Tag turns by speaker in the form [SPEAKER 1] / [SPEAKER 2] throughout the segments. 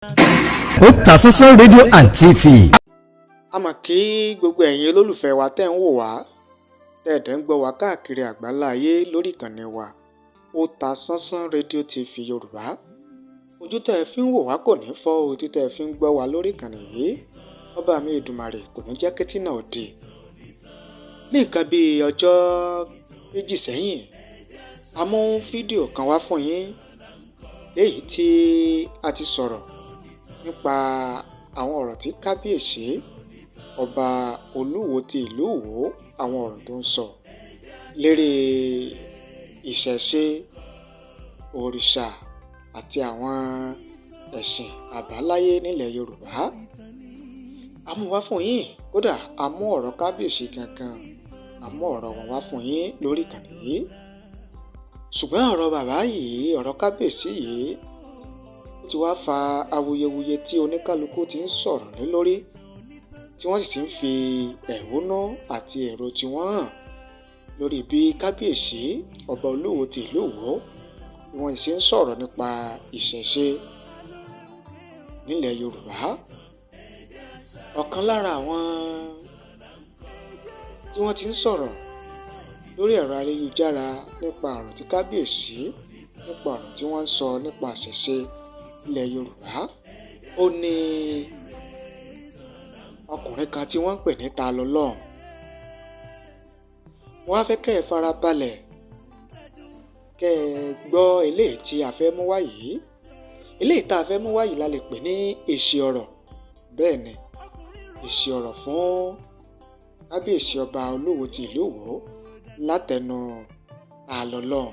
[SPEAKER 1] Otasansan rédíò and TV.
[SPEAKER 2] A mọ̀ kí gbogbo ẹ̀yin olólùfẹ́ wa tẹ́ ń wò wá, tẹ́ ẹ̀ dẹ̀ ń gbọ́ wá káàkiri àgbáńlá ayé lórí ìkànnì wa Otasansan rédíò TV Yorùbá. Ojú tẹ́ ẹ fi ń wò wá kò ní fọ́, ojú tẹ́ ẹ fi ń gbọ́ wá lórí ìkànnì yìí, ọba mi Èdùmàrè kò ní jẹ́ kétí náà dì. Ní nǹkan bíi ọjọ́ 2 sẹ́yìn, a mú fídíò kan wá fún yín léyìí tí a ti sọ̀rọ̀ nípa àwọn ọ̀rọ̀ tí kábíyèsí ọba Olúwo ti ìlú Ìwó, àwọn ọ̀rọ̀ tó ń sọ lérí ìṣẹ̀ṣe, òrìṣà àti àwọn ẹ̀sìn àbáláyé nílẹ̀ Yorùbá. A mú wá fún yín, kódà a mú ọ̀rọ̀ kábíyèsí gangan, a mú ọ̀rọ̀ wọn wá fún yín lórí ìkànnì yìí. Ṣùgbọ́n ọ̀rọ̀ bàbá yìí, ọ̀rọ̀ kábíyèsí yìí, ó ti wá fa awuyewuye tí oníkálukú ti ń sọ̀rọ̀ lé lórí, tí wọ́n sì ti ń fi ẹ̀hónú àti èrò tiwọn hàn lórí bí kábíyèsí ọba Olúwo ti ìlú Ìwó bí wọ́n ṣe ń sọ̀rọ̀ nípa ìṣẹ̀ṣe nílẹ̀ Yorùbá. Ọ̀kan lára àwọn tí wọ́n ti ń sọ̀rọ̀ lórí ẹ̀rọ ayélujára nípa ọ̀rọ̀ tí kábíyèsí, nípa ọ̀rọ̀ tí wọ́n ń sọ nípa ìṣẹ̀ṣe ilẹ̀ Yorùbá, ó ní ọkùnrin kan tí wọ́n ń pè ní Talọ́lọ́hun. Wọ́n á fẹ́ kẹ́ ẹ fara balẹ̀ kẹ́ ẹ gbọ́ eléyìí tí a fẹ́ mú wá yìí. Eléyìí tá a fẹ́ mú wá yìí la lè pè ní èsì ọ̀rọ̀. Bẹ́ẹ̀ ni, èsì ọ̀rọ̀ fún kábíyèsí ọba Olúwo ti ìlú Ìwó látẹnu Talọ́lọ́hun.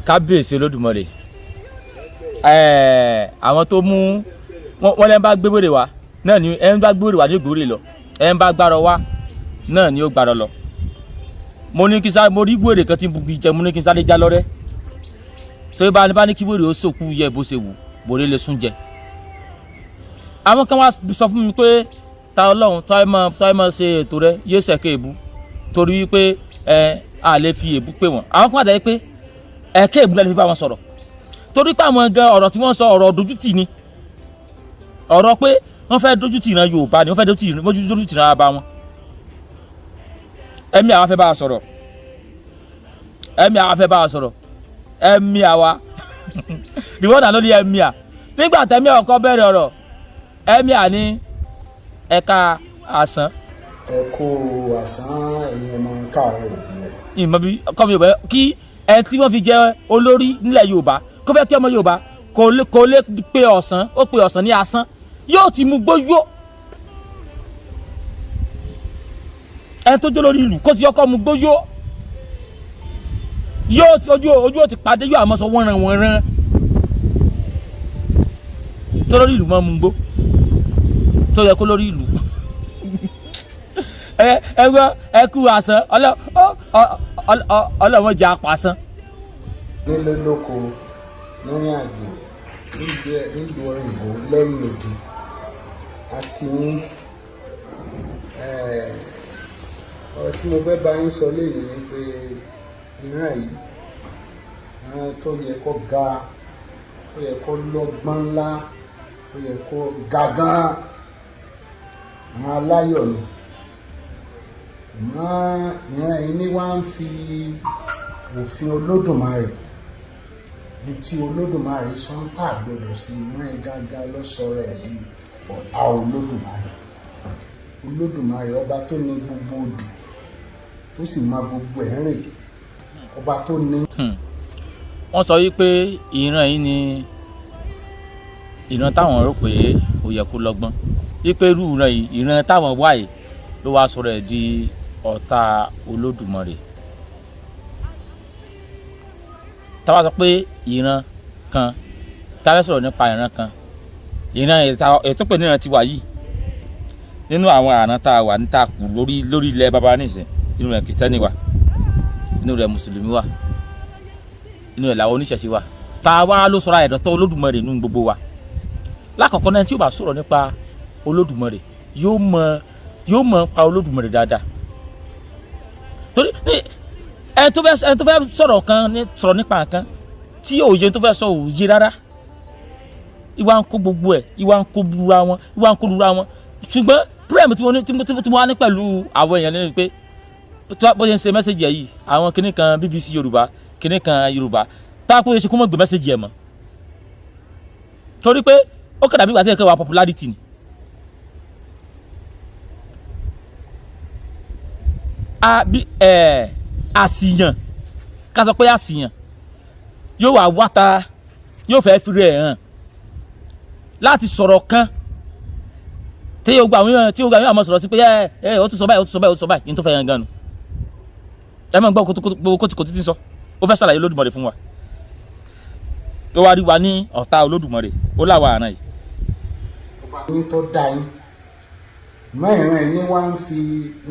[SPEAKER 3] Kábíyèsí Olódùmarè, àwọn tó mú wọn lẹ́nu bá gbé wèrè wá náà ni ẹni bá gbé wèrè wá ní ògbórè lọ, ẹni bá gbárọ wá náà ni ó gbárọ lọ. Mo ní kí sáré, mo rí wèrè kan tí ń bugi jẹ, mo ní kí n sáré já lọ́rẹ́ torí bá ní kí wèrè ó sòkú yẹ bó ṣe wù bòrè lè sún jẹ. Àwọn kan wá sọ fún mi pé ta Ọlọ́run tọ́ ẹ mọ ṣe ètò rẹ yéé ṣẹ̀kẹ́ èbú, torí wípé ẹ a lè fi èbú pè wọ́n. Àwọn kan wà dáyé pé ẹ̀kẹ́ èbú lẹ́nu fi bá wọn sọ̀rọ̀, torí pé àwọn gan ọ̀rọ̀ tí wọ́n sọ, ọ̀rọ̀ dójútì ni, ọ̀rọ̀ pé wọ́n fẹ́ dójútì ìran Yorùbá ni, wọ́n fẹ́ dójútì ìran bàbá wọn. Ẹ̀mí àwa fẹ́ bá a sọ̀rọ̀, ẹ̀mí àwa fẹ́ bá a sọ̀rọ̀, ẹ̀mí àwa the one and only ẹ̀mí à. Nígbà tẹ̀mí ọkọ bẹ̀rẹ̀ ọ̀rọ̀, ẹ̀mí à ní ẹ̀ka àsán.
[SPEAKER 4] Ẹ kú àsán, ẹ̀yin ọmọ káàárọ̀ ìdílé.
[SPEAKER 3] Ìmọ̀ bí ọkọ mi ò bẹ́ kí ẹ tí wọ́n fi jẹ́ olórí nílẹ̀ Yorùbá, kó fẹ́ kí ọmọ Yorùbá kò lè pe ọ̀sán, ó pe ọ̀sán ní asán, yóò ti mú gbóyó. Ẹni tó jẹ́ lórí ìlú kó ti ọkọ mú gbóyó, yóò ti ojú ó ti pàdé, yóò àmọ́ sọ wọ́nran wọ́nran tó lórí ìlú mọ́ mú gbó tó yẹ kó lórí ìlú. Ẹ gbọ́, ẹ kú àsán, ọlọ́wọ́n jẹ́ apàsán.
[SPEAKER 4] Nílé lóko, nírìn àjò, nílùú òyìnbó, lẹ́yìn òdì, a kí yín. Ọ̀rọ̀ tí mo fẹ́ bá yín sọ léyìí ni pé ìran yìí, ìran tó yẹ kó ga, tó yẹ kó lọ́gbọ́n ńlá, tó yẹ kó ga gan, àwọn aláyọ̀ ni. Àmọ́ ìran yìí ní wá ń fi òfin Olódùmarè ní tí Olódùmarè sọ ń pa àgbọ́dọ̀ sí. Ìran yìí gángan ló sọ̀rọ̀ ẹ̀ di ọ̀tá Olódùmarè. Olódùmarè, ọba tó ní gbogbo odù, tó sì mọ gbogbo ẹ̀ rìn, ọba tó ní.
[SPEAKER 3] Wọ́n sọ wípé ìran yìí ni ìran táwọn rò pé ó yẹ kó lọ́gbọ́n, wípé irú ìran yìí, ìran táwọn wà yìí, ló wá sọ̀rọ̀ ẹ̀ di ọ̀tá Olódùmarè. Tá bá sọ pé ìran kan, tá bá sọ̀rọ̀ nípa ìran kan, ìran ètò pè ní ìran tiwa yìí, nínú àwọn àrùn tá a wà ní tá a kù lórí ilẹ̀ baba nísìn, inú rẹ̀ kìrìsìtẹ́nì wà, inú rẹ̀ mùsùlùmí wà, inú rẹ̀ làwọn oníṣẹ̀ṣe wà. Tá a wá ló sọ̀rọ̀ ẹ̀dọ̀tọ̀ Olódùmarè nínú gbogbo wa? Lákọ̀ọ́kọ́ náà, tí ó bá sọ̀rọ̀ nípa Olódùmarè, yóò mọ̀ pa Olódùmarè dáadáa, torí ní ẹni tó fẹ́ sọ̀rọ̀ kan ní sọ̀rọ̀ nípa nǹkan tí òye tó fẹ́ sọ òye rárá. Ìwà ń kó gbogbo ẹ̀, ìwà ń kó lura wọn, ìwà ń kó lura wọn. Ṣùgbọ́n problem tí mo ní, tí mo wá ní pẹ̀lú àwọn èèyàn ní pé tí wọ́n bó ṣe ń ṣe message ẹ̀ yìí, àwọn kinní kan BBC Yorùbá, kinní kan Yorùbá, tá a kó ṣe kó mọ̀ gbé message ẹ̀ mọ́, torí pé ó kàdà bí ìgbà tí ẹ̀kẹ́ wa popularity ni. A bí ẹ̀ àṣìyàn, ká sọ pé àṣìyàn yóò wá wáta, yóò fẹ́ fi rẹ̀ hàn láti sọ̀rọ̀ kan tí yóò gba àwọn èèyàn, tí yóò gba àwọn èèyàn máa sọ̀rọ̀ sí pé ẹ ẹ ó tún sọ báyìí, ó tún sọ báyìí, ó tún sọ báyìí, ní tó fẹ́ yẹn gan nu. Ẹ máa gbọ́ gbogbo kótókótó tí ń sọ, ó fẹ́ ṣàlàyé Olódùmarè fún wa. Ó wá rí wa ní ọ̀tá Olódùmarè, ó láwa àràn yìí.
[SPEAKER 4] Ọba yín tó dá yín mọ́, ìran yín wá ń fi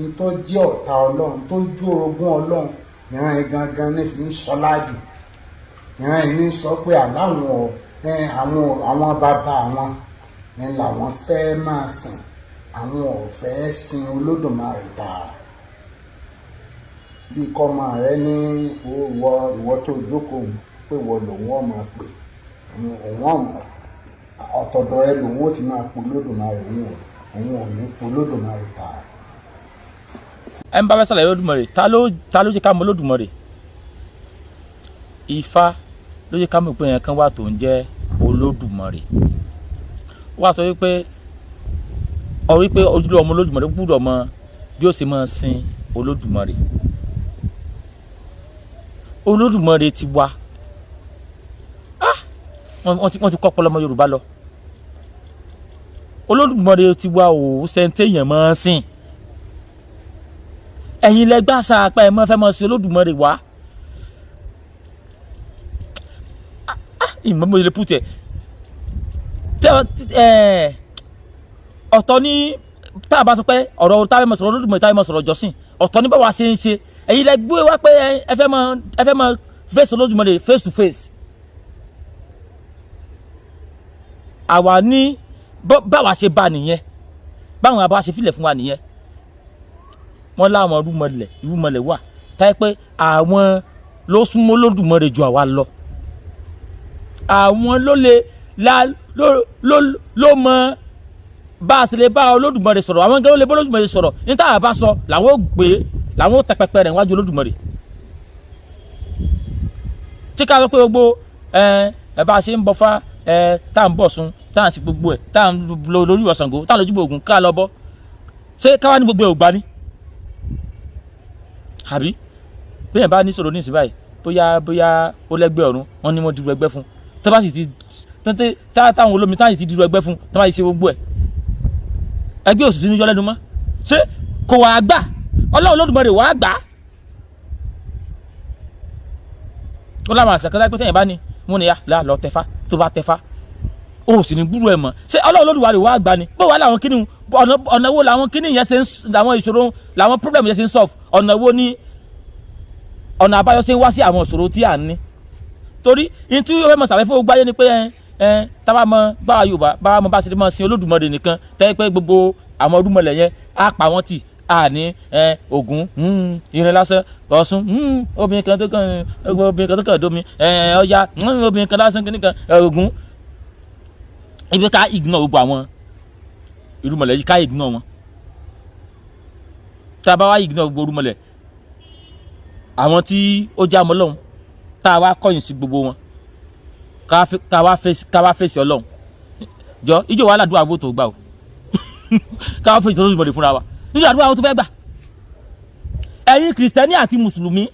[SPEAKER 4] ń tó jẹ́ ọ̀tá Ọlọ́run, tó jó orogún Ọlọ́run, ìran yín gangan ní fi ń sọlá jù. Ìran yìí ní sọ pé àláwọn àwọn bàbá àwọn ń làwọn fẹ́ máa sìn, àwọn ò fẹ́ sin Olódùmarè tààrà. Bí kọ́mọ rẹ ní ìwọ, ìwọ tó jókòó pé ìwọ lòun ọ̀ máa pè, òun ọ̀ ọ̀tọ̀dọ̀ ẹ lòun ó ti máa po Olódùmarè, òun ò ní po Olódùmarè tààrà.
[SPEAKER 3] Ẹ ń bá fẹ́ ṣàlàyé Olódùmarè, ta ló jẹ́ ká mọ̀ Olódùmarè? Ifá ló jẹ́ ká mọ̀ pé ẹ̀yàn kan wà tó ń jẹ́ Olódùmarè. Ó wá sọ wípé ọ̀rọ̀ wípé ojúlówó ọmọ Olódùmarè gbúdọ̀ mọ bí ó ṣe máa sin Olódùmarè. Olódùmarè ti wá, wọ́n ti kọ́ ọpọlọ ọmọ Yorùbá lọ. Olódùmarè ti wá o, sẹ́ńtéèyàn máa sìn. Ẹ̀yin lẹ gbàsà apá ẹ̀ mọ́ fẹ́ mọ́ sí Olódùmarè wá. Ìmọ̀ mo lè pùtẹ̀ ẹ̀ ọ̀tọ̀ ní tá a bá sọ pé ọ̀rọ̀ tá a fẹ́ mọ̀ sọ̀rọ̀ Olódùmarè, tá a fẹ́ mọ̀ sọ̀rọ̀ jọ́sìn, ọ̀tọ̀ ní báwa ṣe ń ṣe. Ẹ̀yin lẹ gbé wá pé ẹ fẹ́ mọ̀ face Olódùmarè face to face. Àwa ní báwa ṣe bá nìyẹn, báwọn àbá ṣe filẹ̀ fún wa nìyẹn. Wọ́n láwọn irúmọlẹ̀, irúmọlẹ̀ wà táyé pé àwọn ló súnmọ́ Olódùmarè ju àwa lọ. Àwọn ló lè la ló ló ló mọ bá a ṣe lè bá Olódùmarè sọ̀rọ̀. Àwọn gẹ́gẹ́ ló lè bá Olódùmarè sọ̀rọ̀. Ní tá a bá sọ làwọn ò gbé, làwọn ò tẹ pẹpẹ rẹ̀ níwájú Olódùmarè. Tí ká sọ pé gbogbo ẹ bá a ṣe ń bọfá ẹ, tá à ń bọ̀ sun, tá à ń ṣe gbogbo ẹ, tá à ń lo lórí Ṣàngó, tá à ń lójúbọ Ògún, ká lọ bọ́, ṣé káwá ní gbogbo ẹ ò gbá ní? Àbí bẹ́ẹ̀ bá ní sọ̀rọ̀ ní ìsìn báyìí, bóyá ó lẹ́gbẹ́ ọ̀run, wọ́n ní wọ́n dúró ẹgbẹ́ fún, tó bá sì ti táwọn olómi táwọn sì ti dúró ẹgbẹ́ fún, tó bá sì ṣe gbogbo ẹ̀, ẹgbẹ́ òsì ní yọ lẹ́nu mọ́. Ṣé kò wá gbà? Ọlọ́run Olódùmarè wàá gbà. Ó láwọn àṣà kan lápẹ́ sẹ́yìn bá ní wọ́n ní ya lọ tẹfá, tó bá tẹfá ó sì ní gbúrú ẹ̀ mọ́. Ṣé Ọlọ́run Olódùmarè wàá gbà ni? Bó wà láwọn kíní, ọ̀nà wo làwọn kíní yẹn ṣe ń, làwọn ìṣòro, làwọn problem yẹn ṣe ń solve? Ọ̀nà wo ni ọ̀nà àbáyọ ṣe ń wá sí àwọn ìṣòro tí à ń ní? Torí ní tí ó fẹ́ mọ̀ sàlẹ̀ fún gbáyé ni pé ẹ tábà mọ báwa Yorùbá báwa mọ bá ṣe mọ sin Olódùmarè nìkan, tẹ́ pé gbogbo àwọn ọdúnmọlẹ̀ yẹn á pa wọ́n tì á ní ẹ Ògún irin lásán, Ọ̀ṣun obìnrin kan tó kàn, obìnrin kan tó kàn dómi ẹ, Ọya obìnrin kan lásán kìíní kan, Ògún. Ibi ká ignore gbogbo àwọn irúnmọlẹ̀ yìí, ká ignore wọn. Tá a bá wá ignore gbogbo irúnmọlẹ̀ àwọn tí ó já mọ́ lọ́hùn, tá a wá kọ̀yìn sí gbogbo wọn, ká wá fèsì Ọlọ́run jọ ìjọ wàhálà dùn àgbo tó gbà o, ká wá fèsì Olódùmarè fúnra wa nínú àdúrà wọn tó fẹ́ gbà. Ẹ̀yin kìrìsìtẹ́nì àti mùsùlùmí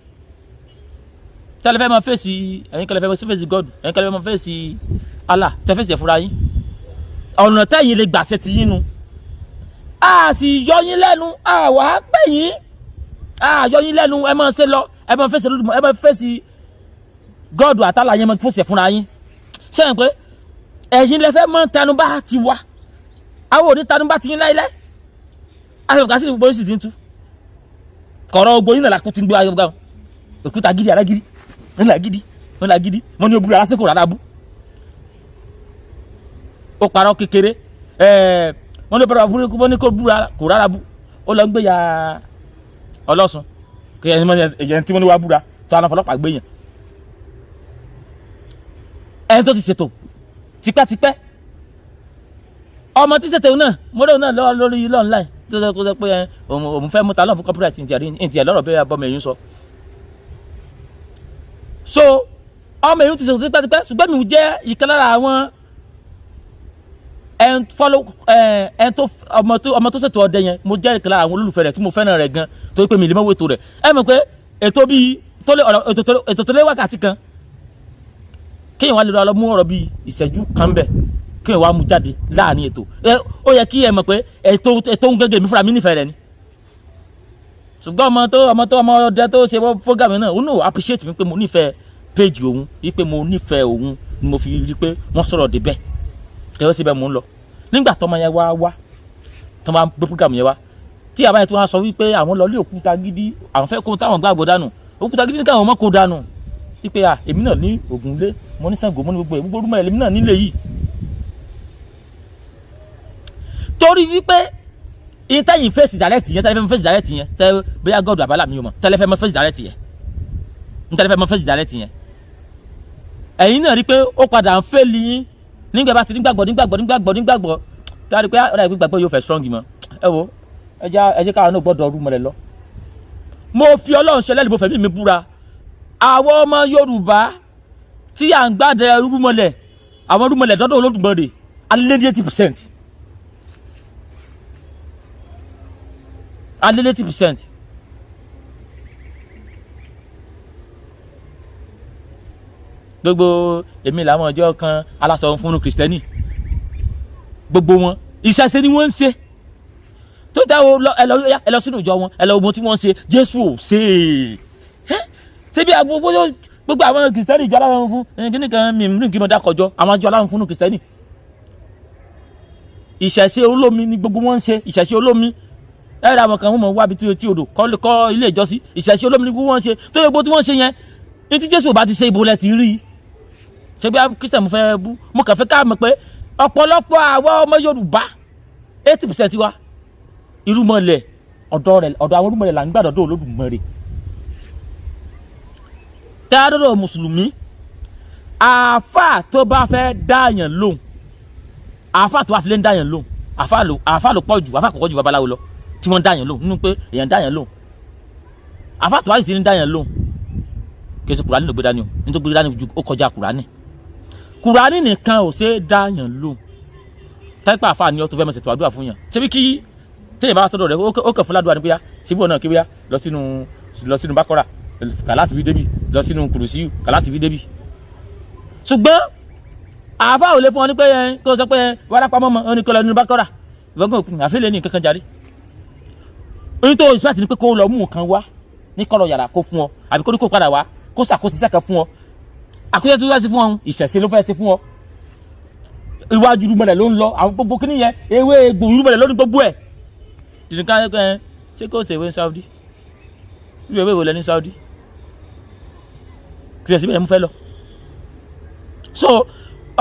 [SPEAKER 3] tẹ́lẹ̀ fẹ́ máa fèsì, ẹ̀yin kẹlẹ́ fẹ́ máa fèsì God, ẹ̀yin kẹlẹ́ fẹ́ máa fèsì Allah, tẹ́ fèsì ẹ̀ fúnra yín, ọ̀nà tẹ́yìn lè gbàṣẹ ti yín nu. A sì yọ yín lẹ́nu, a wà á pè yín, a yọ yín lẹ́nu. Ẹ máa ṣe lọ, ẹ máa fèsì Olódùmarè, ẹ máa fèsì God àtàlà yẹn, máa fèsì ẹ̀ fúnra yín. Sẹ́yìn pé ẹ̀yin lẹ fẹ́ mọ́ tanubá ti wá, àwọn òní tanubá ti yín láíláí. Àfẹ̀mọ̀ká sí ní gbogbo sì ti ń tú kọ̀rọ̀ gbogbo yín nàlá kó ti ń gbé ayé gbogbo òkúta gidi alágídí ńlá gidi ńlá gidi. Wọn ní o búra lásìkò rárá bú, ó parọ́ kékeré. Wọ́n ní bọ́dọ̀ burúkú, wọ́n ní kó búra kò rárá bú, ó lọ ń gbé ya ọlọ́sùn kí ẹni tí wọ́n ní wá búra tó àwọn ọlọ́pàá gbé yẹn, ẹni tó ti ṣètò tipẹ́tipẹ́. Ọmọ tí sètò náà mọ́tò náà lọ́wọ́ lórí ilé online tó sọ kó sọ pé òun fẹ́ mú ta lọ́n fún copyright ntì ẹ̀ lọ́rọ̀ bẹ́ẹ̀ bọ́mọ ẹ̀yìn sọ. So ọmọ ẹ̀yìn ti sètò tipẹ́tipẹ́, ṣùgbọ́n mi jẹ́ ìkan lára àwọn ẹn follow ẹn tó ọmọ tó ṣètò ọdẹ yẹn. Mo jẹ́ ìkan lára àwọn olólùfẹ́ rẹ̀ tí mo fẹ́ràn rẹ̀ gan, torí pé mi lè mọ̀ wètò rẹ̀. Ẹ mọ̀ pé ètò bíi tó lé ọ̀rọ̀ ètò tó lé wákàtí kan, kéèyàn wá lè lọ mú ọ̀rọ̀ bíi ìṣẹ́jú kan bẹ̀, kéèyàn wá mú jáde láàrin ètò ẹ, ó yẹ kí ẹ mọ̀ pé ètò ń gẹ́gẹ́ mi fúnra mi nífẹ̀ẹ́ rẹ̀ ni. Ṣùgbọ́n ọmọ tó ọmọ ọdẹ tó ṣe program náà, òun náà appreciate mi pé mo nífẹ̀ẹ́ page òun, wípé mo nífẹ̀ẹ́ òun ni mo fi rí pé wọ́n sọ̀rọ̀ débẹ̀ kẹ́wọ́ síbẹ̀. Mò ń lọ nígbà tọ́mọ yẹn wá wá tó máa gbé program yẹn wá, tí àbáyé tí wọ́n sọ wípé àwọn lọ lé òkúta gidi, àwọn fẹ́ kó táwọn gbàgbọ́ dànù, òkúta gidi ní káwọn ọmọ kó dànù, wípé à èmi náà ní Ògúnlé, mo ní Ṣàngó, mo ní gbogbo ẹ̀, gbogbo orúmọ èmi náà nílé yìí. Torí wípé ìtẹ̀yìn face direct yẹn, tẹ́lẹ̀ fẹ́ face direct yẹn, tẹ́ bóyá God àbálà mi ò mọ̀, tẹ́lẹ̀ fẹ́ mọ́ face direct yẹn, tẹ́lẹ̀ fẹ́ mọ́ face direct yẹn, ẹ̀yin náà rí pé ó padà ń fail yín nígbà bá ti nígbàgbọ́ nígbàgbọ́ nígbàgbọ́ nígbàgbọ́ tí a rí pé ọ̀rẹ́ ìgbàgbọ́ yóò fẹ́ strong mọ́. Ẹ wo, ẹ jẹ́ káwọn náà gbọ́dọ̀ ọdún mọ́lẹ̀ lọ. Mo fi Ọlọ́run ṣẹlẹ̀, mo fẹ̀mí mi búra, àwọn ọmọ Yorùbá tí à ń gbàdẹ rúmọlẹ̀, àwọn rúmọlẹ̀ dọ́dọ̀ Olódùmarè, alẹ́ ní 80%, alẹ́ ní 80%. Gbogbo èmi làwọn ọjọ́ kan aláṣọ fún Kristẹni, gbogbo wọn ìṣẹ̀ṣe ni wọ́n ń ṣe tó dá o. Ẹ lọ sínú ìjọ wọn, ẹ lọ ogun tí wọ́n ń ṣe. Jésù ò ṣe é síbi gbogbo gbogbo àwọn Kristẹni, ìjọ aláwọ̀ fún kíní kan mi ní kí n dákọjọ́ àwọn ìjọ aláwọ̀ fún Kristẹni, ìṣẹ̀ṣe olómi ni gbogbo wọn ń ṣe. Ìṣẹ̀ṣe olómi, ẹ rẹ àwọn kan wọn mọ̀ wábi tí odò kọ́ ilé ìjọsí. Ìṣẹ̀ṣe olómi ni gbogbo wọn ń ṣe tó yẹ gbogbo tí wọ́n ń ṣe yẹn ní tí Jésù ò bá ti ṣe, ibo lẹ ti rí i? Ṣé bí Christian mo fẹ́ bú? Mo kàn fẹ́ ká mọ̀ pé ọ̀pọ̀lọpọ̀ àwọn ọmọ Yorùbá, 80% wa, irúmọlẹ̀ ọ̀dọ̀ rẹ̀, ọ̀dọ̀ àwọn irúmọlẹ̀ là ń gbàdọ̀dọ̀ Olódùmarè. Tẹ́lẹ̀dọ̀dọ̀ mùsùlùmí, àáfà tó bá fẹ́ dáàyàn lóhùn, àáfà tó bá fi lé ń dáàyàn lóhùn, àáfà ló pọ̀ jù, àáfà kò pọ̀ jù babaláwo lọ tí wọ́n dáàyàn lóhùn nínú pé èèyàn dáàyàn lóhùn. Àáfà tó bá sì ti ń dáàyàn lóhùn, kì í ṣe Kùránì ló gbé dání o, nítorí gbé dání ju ó kọjá Kùránì. Kùránì nìkan ò ṣe é dáàyàn lóhùn. Tẹ́pẹ́ àáfà ni ọ tó fẹ́ mọ̀ ṣètò àdúrà fún yàn, ṣebí kí téèyàn bá sọ́dọ̀ rẹ̀, ó kàn fún ládùúgbò ni bóyá síbò náà kí bóyá lọ sínú Bákọ́rà, kà láti bí débi, lọ sínú Kùrùsíù, kà láti bí débi. Ṣùgbọ́n àáfà ò lè fún ọ ní pé ẹ kó o sọ pé ẹ wàrà pamọ́ mọ́ ọ ní kó lọ nínú Bákọ́rà ìwọ́gàn òkun àfẹ́lẹ́ ní kankan jáde. Oyin tó ìṣúná ni pé kó lọ mú nǹkan wá ní kọ́lọ̀ yàrá kó fún ọ, àbí kó ní kó padà wá kó ṣàkóso iṣẹ́ kan fún ọ. Àkóso tó fẹ́ sí fún ọ, ìṣẹ̀ṣe ló fẹ́ sí fún ọ. Iwájú irúmọlẹ̀ ló ń lọ, àwọn gbogbo kíní yẹn, ewé egbò irúmọlẹ̀ ló ní gbogbo ẹ̀. Dìdín ká ẹ ṣé kò ṣèwé ní Saudi, irú ewé wo lẹ ní Saudi kìí ṣe síbẹ̀ mú fẹ́ lọ. So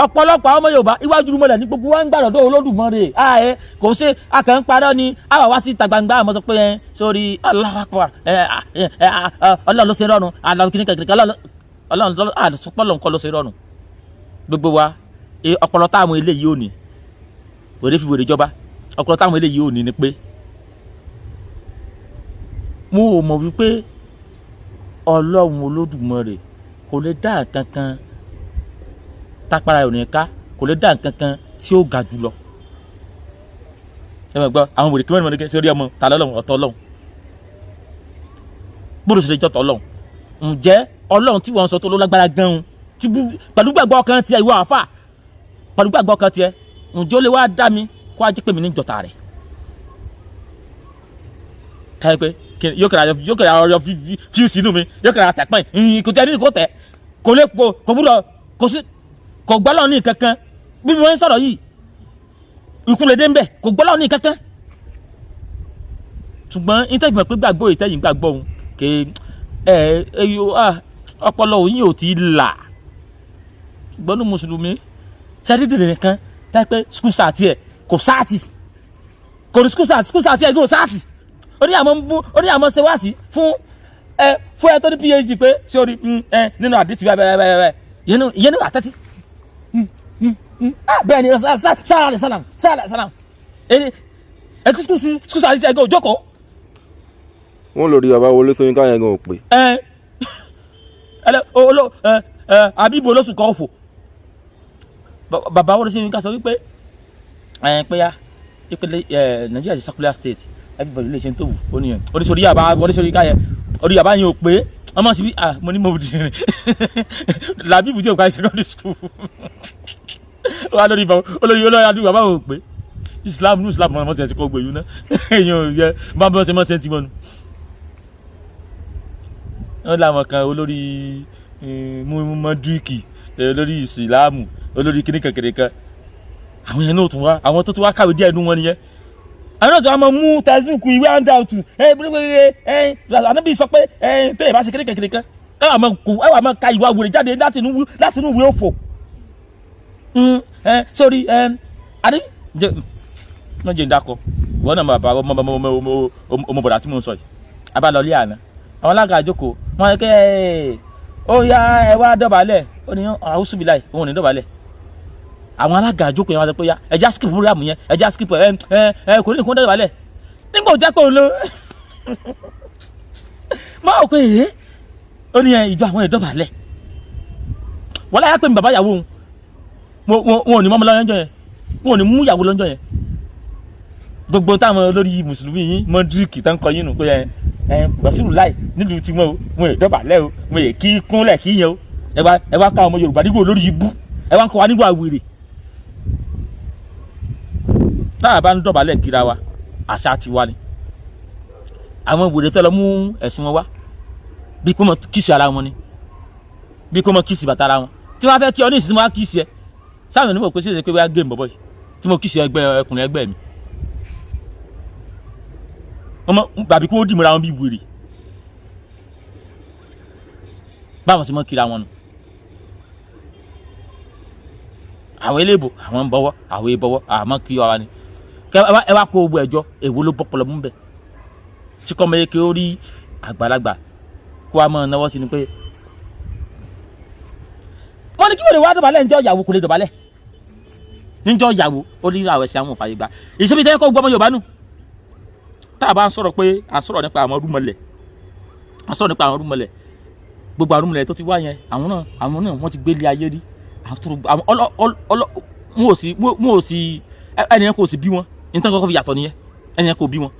[SPEAKER 3] ọ̀pọ̀lọpọ̀ àwọn ọmọ Yorùbá, iwájú irúmọlẹ̀ ní gbogbo wa ń gbàdọ̀dọ̀ Olódùmarè. Ààyè kò ṣe akàn ń parọ́ ni àwa wá sí ìta gbangba, àmọ́ sọ pé ẹ sórí Allahu Akbar, ẹ ẹ Ọlọ́run ló ṣe rọrùn, àlọ́ kìíní kẹ̀kẹ́ Ọlọ́run àlùsọ́pọ̀ nǹkan ló ṣe rọrùn. Gbogbo wa, ọpọlọ táwọn eléyìí ò ní wèrè fi wèrè jọba. Ọpọlọ táwọn eléyìí ò ní ni pé mo ò mọ̀ wípé Ọlọ́run Olódùmarè kò lè dá nǹkan kan tápára ò ní ká, kò lè dá nǹkan kan tí ó ga jù lọ. Ẹ máa gbọ́ àwọn wèrè kí wọ́n ní wọ́n ní sórí ọmọ ta lọ́lọ́run, ọ̀tọ̀ Ọlọ́run gbọ́dọ̀ ṣe lè jọ́tọ̀ Ọlọ́run. Ǹjẹ́ Ọlọ́run tí wọ́n sọ tó ló lágbára gan-an tí pẹ̀lú gbàgbọ́ ọkàn tiẹ̀, ìwọ àáfà, pẹ̀lú gbàgbọ́ ọkàn tiẹ̀, ǹjẹ́ ó lè wá dá mi kó a jẹ́ pé mi ní jọ̀tà rẹ̀ káyọ̀ pé yóò kẹ́ra ọyọ fíùsì inú mi, yóò kẹ́ra tẹ̀pẹ́ kò tẹ́ ní kò tẹ́ kò lè kò gbúdọ̀ kò sí kò gbọ́ lọ́ọ̀ ní kankan. Bí mo ń sọ̀rọ̀ yìí, ikú lè dé ń bẹ̀, kò gbọ́ lọ́ọ̀ ní kankan. Ṣùgbọ́n ìtẹ́jú pé gbàgbọ́ ìtẹ́yìn gbàgbọ́ òun kè ẹ ẹ ọpọlọ òyìn ò tí ì là. Ṣùgbọ́n ní mùsùlùmí sẹ́dídìrì nìkan tẹ́ pé school cert ẹ̀ kò cert, kò ní school cert, school cert ẹ̀ kò cert, ó ní àmọ́ ń bú, ó ní àmọ́ ṣe wá sí fún ẹ fún ẹ tó ní PhD pé sórí ẹ nínú àdìsí bẹ́ẹ̀ bẹ́ẹ̀ bẹ́ẹ̀ ìyẹn ní àtẹ́tí. Bẹ́ẹ̀ ni sára rẹ̀ sálàm sára sálàm ẹ ti skul skul sáré sí ẹgbẹ́ òjókòó.
[SPEAKER 5] Wọ́n lórí bàbá Wọlé Ṣóyínká yẹn gan ò pé.
[SPEAKER 3] Ẹ ẹ olo ẹ ẹ abibu olóṣù kan fò. Bàbá Wọlé Ṣóyínká sọ wípé ẹ pé ya ìpele ẹ Nàìjíríà ti secular state, everybody lè ṣe ń tó wù. Ó nìyẹn oníṣòrí yàrá Wọlé Ṣóyínká yẹn, orí yàrá yẹn ò pé. Ọmọ síbi ah, mo ní mo di làbíbù tí o parí secondary school wà lórí bàbá olórí olórí adúgbò, bàbá ò pé Islam ní Islam ọmọ tí kò gbèyú náà èèyàn ò yẹ bá bọ́ ṣe mọ́ ṣe ń tí mọ́nu. Wọ́n làwọn kan olórí mọ́dúkì, olórí ìsìlámù, olórí kíníkan kìnìkan. Àwọn yẹn náà tún wá, àwọn tó tún wá kàwé díẹ̀ nú wọn nìyẹn. Àwọn náà tún wá máa mú textbook, ìwé handout ẹ ẹ ẹ ànábì sọ pé ẹ tẹ́lẹ̀ bá ṣe kíníkan kìnìkan, ẹ wà máa kó ẹ wà máa ka ìwà wèrè jáde láti inú ìwé òfò. Ẹ sórí ẹ adé jẹ má jẹ́ ń dákọ ìwọ náà. Bàbá ọmọ ọmọ ọmọ ọmọ ọmọ bọ̀dà tí mo ń sọ yìí abalọ̀lé àná, àwọn alága àjókòó wọn kẹ́ ẹ ó yá, ẹ wá dọ̀bálẹ̀. Ó ní àwùsùbíláì, òun ò ní dọ̀bálẹ̀. Àwọn alága àjókòó yẹn wá sọ pé yá, ẹ já skip program yẹn, ẹ já skip ẹ ẹ ẹ kò ní kó dọ̀bálẹ̀ nígbà ó jẹ́ pé òun ló máa wò pé ẹ ó ní ẹ ìjọ àwọn ẹ dọ̀bálẹ̀. Wọ́n láyà pé mi bàbá ìyàwó òun, wọn ò ní mọ́mọ́ lọ́jọ́ yẹn, wọn ò ní mú ìyàwó lọ́jọ́ yẹn. Gbogbo táwọn olórí mùsùlùmí yín mọ́dúríkì tán kọ yín nù pé ẹ ẹ Basiru láì nílùú tiwọn o, wọn ò dọ̀bálẹ̀ o, wọn ò kí kúnlẹ̀ kí yẹn o. Ẹ wá ká ọmọ Yorùbá nígbà olórí ibú, ẹ wá ń kọ́ wa nígbà wèrè. Táwa bá ń dọ̀bálẹ̀ kíra wa, àṣà tiwa ni. Àwọn wèrè tẹ́ lọ mú ẹ̀sìn wọn wá, bí kò mọ kiss ara wọn ni, bí kò mọ kiss bàtà ara wọn. Tí wọ́n fẹ́ kí ọ ní ìsinmi, wọ́n á kiss ẹ sáwọn onímọ̀ pé ṣèṣe pé wọ́n á gé bọ̀bọ̀ yìí tí mo kiss ẹgbẹ́ ẹkùnrin ẹgbẹ́ mi, wọ́n mọ bàbí kí wọ́n dì mọ́ra wọn bí wèrè báwọn sì mọ́ kíra wọn nù. Àwọn eléèbò àwọn ń bọ̀wọ̀, àwọn èèbọ̀wọ̀ àmọ́ kí ọ wa ni. Kẹ ẹ wá kó gbogbo ẹjọ́, èwo ló bọ́pọlọ mú bẹ́ẹ̀ tí kọ́ mọ eke ó rí àgbàlagbà kó wa máa náwó sí ni pé wọ́n ní kí wọ́n lè wá dọ̀bálẹ̀ níjọ́ ìyàwó, kò lè dọ̀bálẹ̀ níjọ́ ìyàwó. Ó ní àwọn ẹ̀sìn àwọn òfààyè gbà ìṣẹ́bi tẹ́ kó gbọ́mọ Yorùbá nù. Tá a bá ń sọ̀rọ̀ pé à ń sọ̀rọ̀ nípa àwọn rúmọlẹ̀, à ń sọ̀rọ̀ nípa àwọn rúmọlẹ̀, gbogbo àwọn rúmọlẹ̀ tó ti wá yẹn, àwọn náà wọ́n ti gbélé ayé rí. Àwọn ọlọ ọlọ wọn ò sí ẹnìyẹn kò sì bí wọn. Nítorí kọ́kọ́ fi yàtọ̀ nìyẹn, ẹnìyẹn kò bí wọn,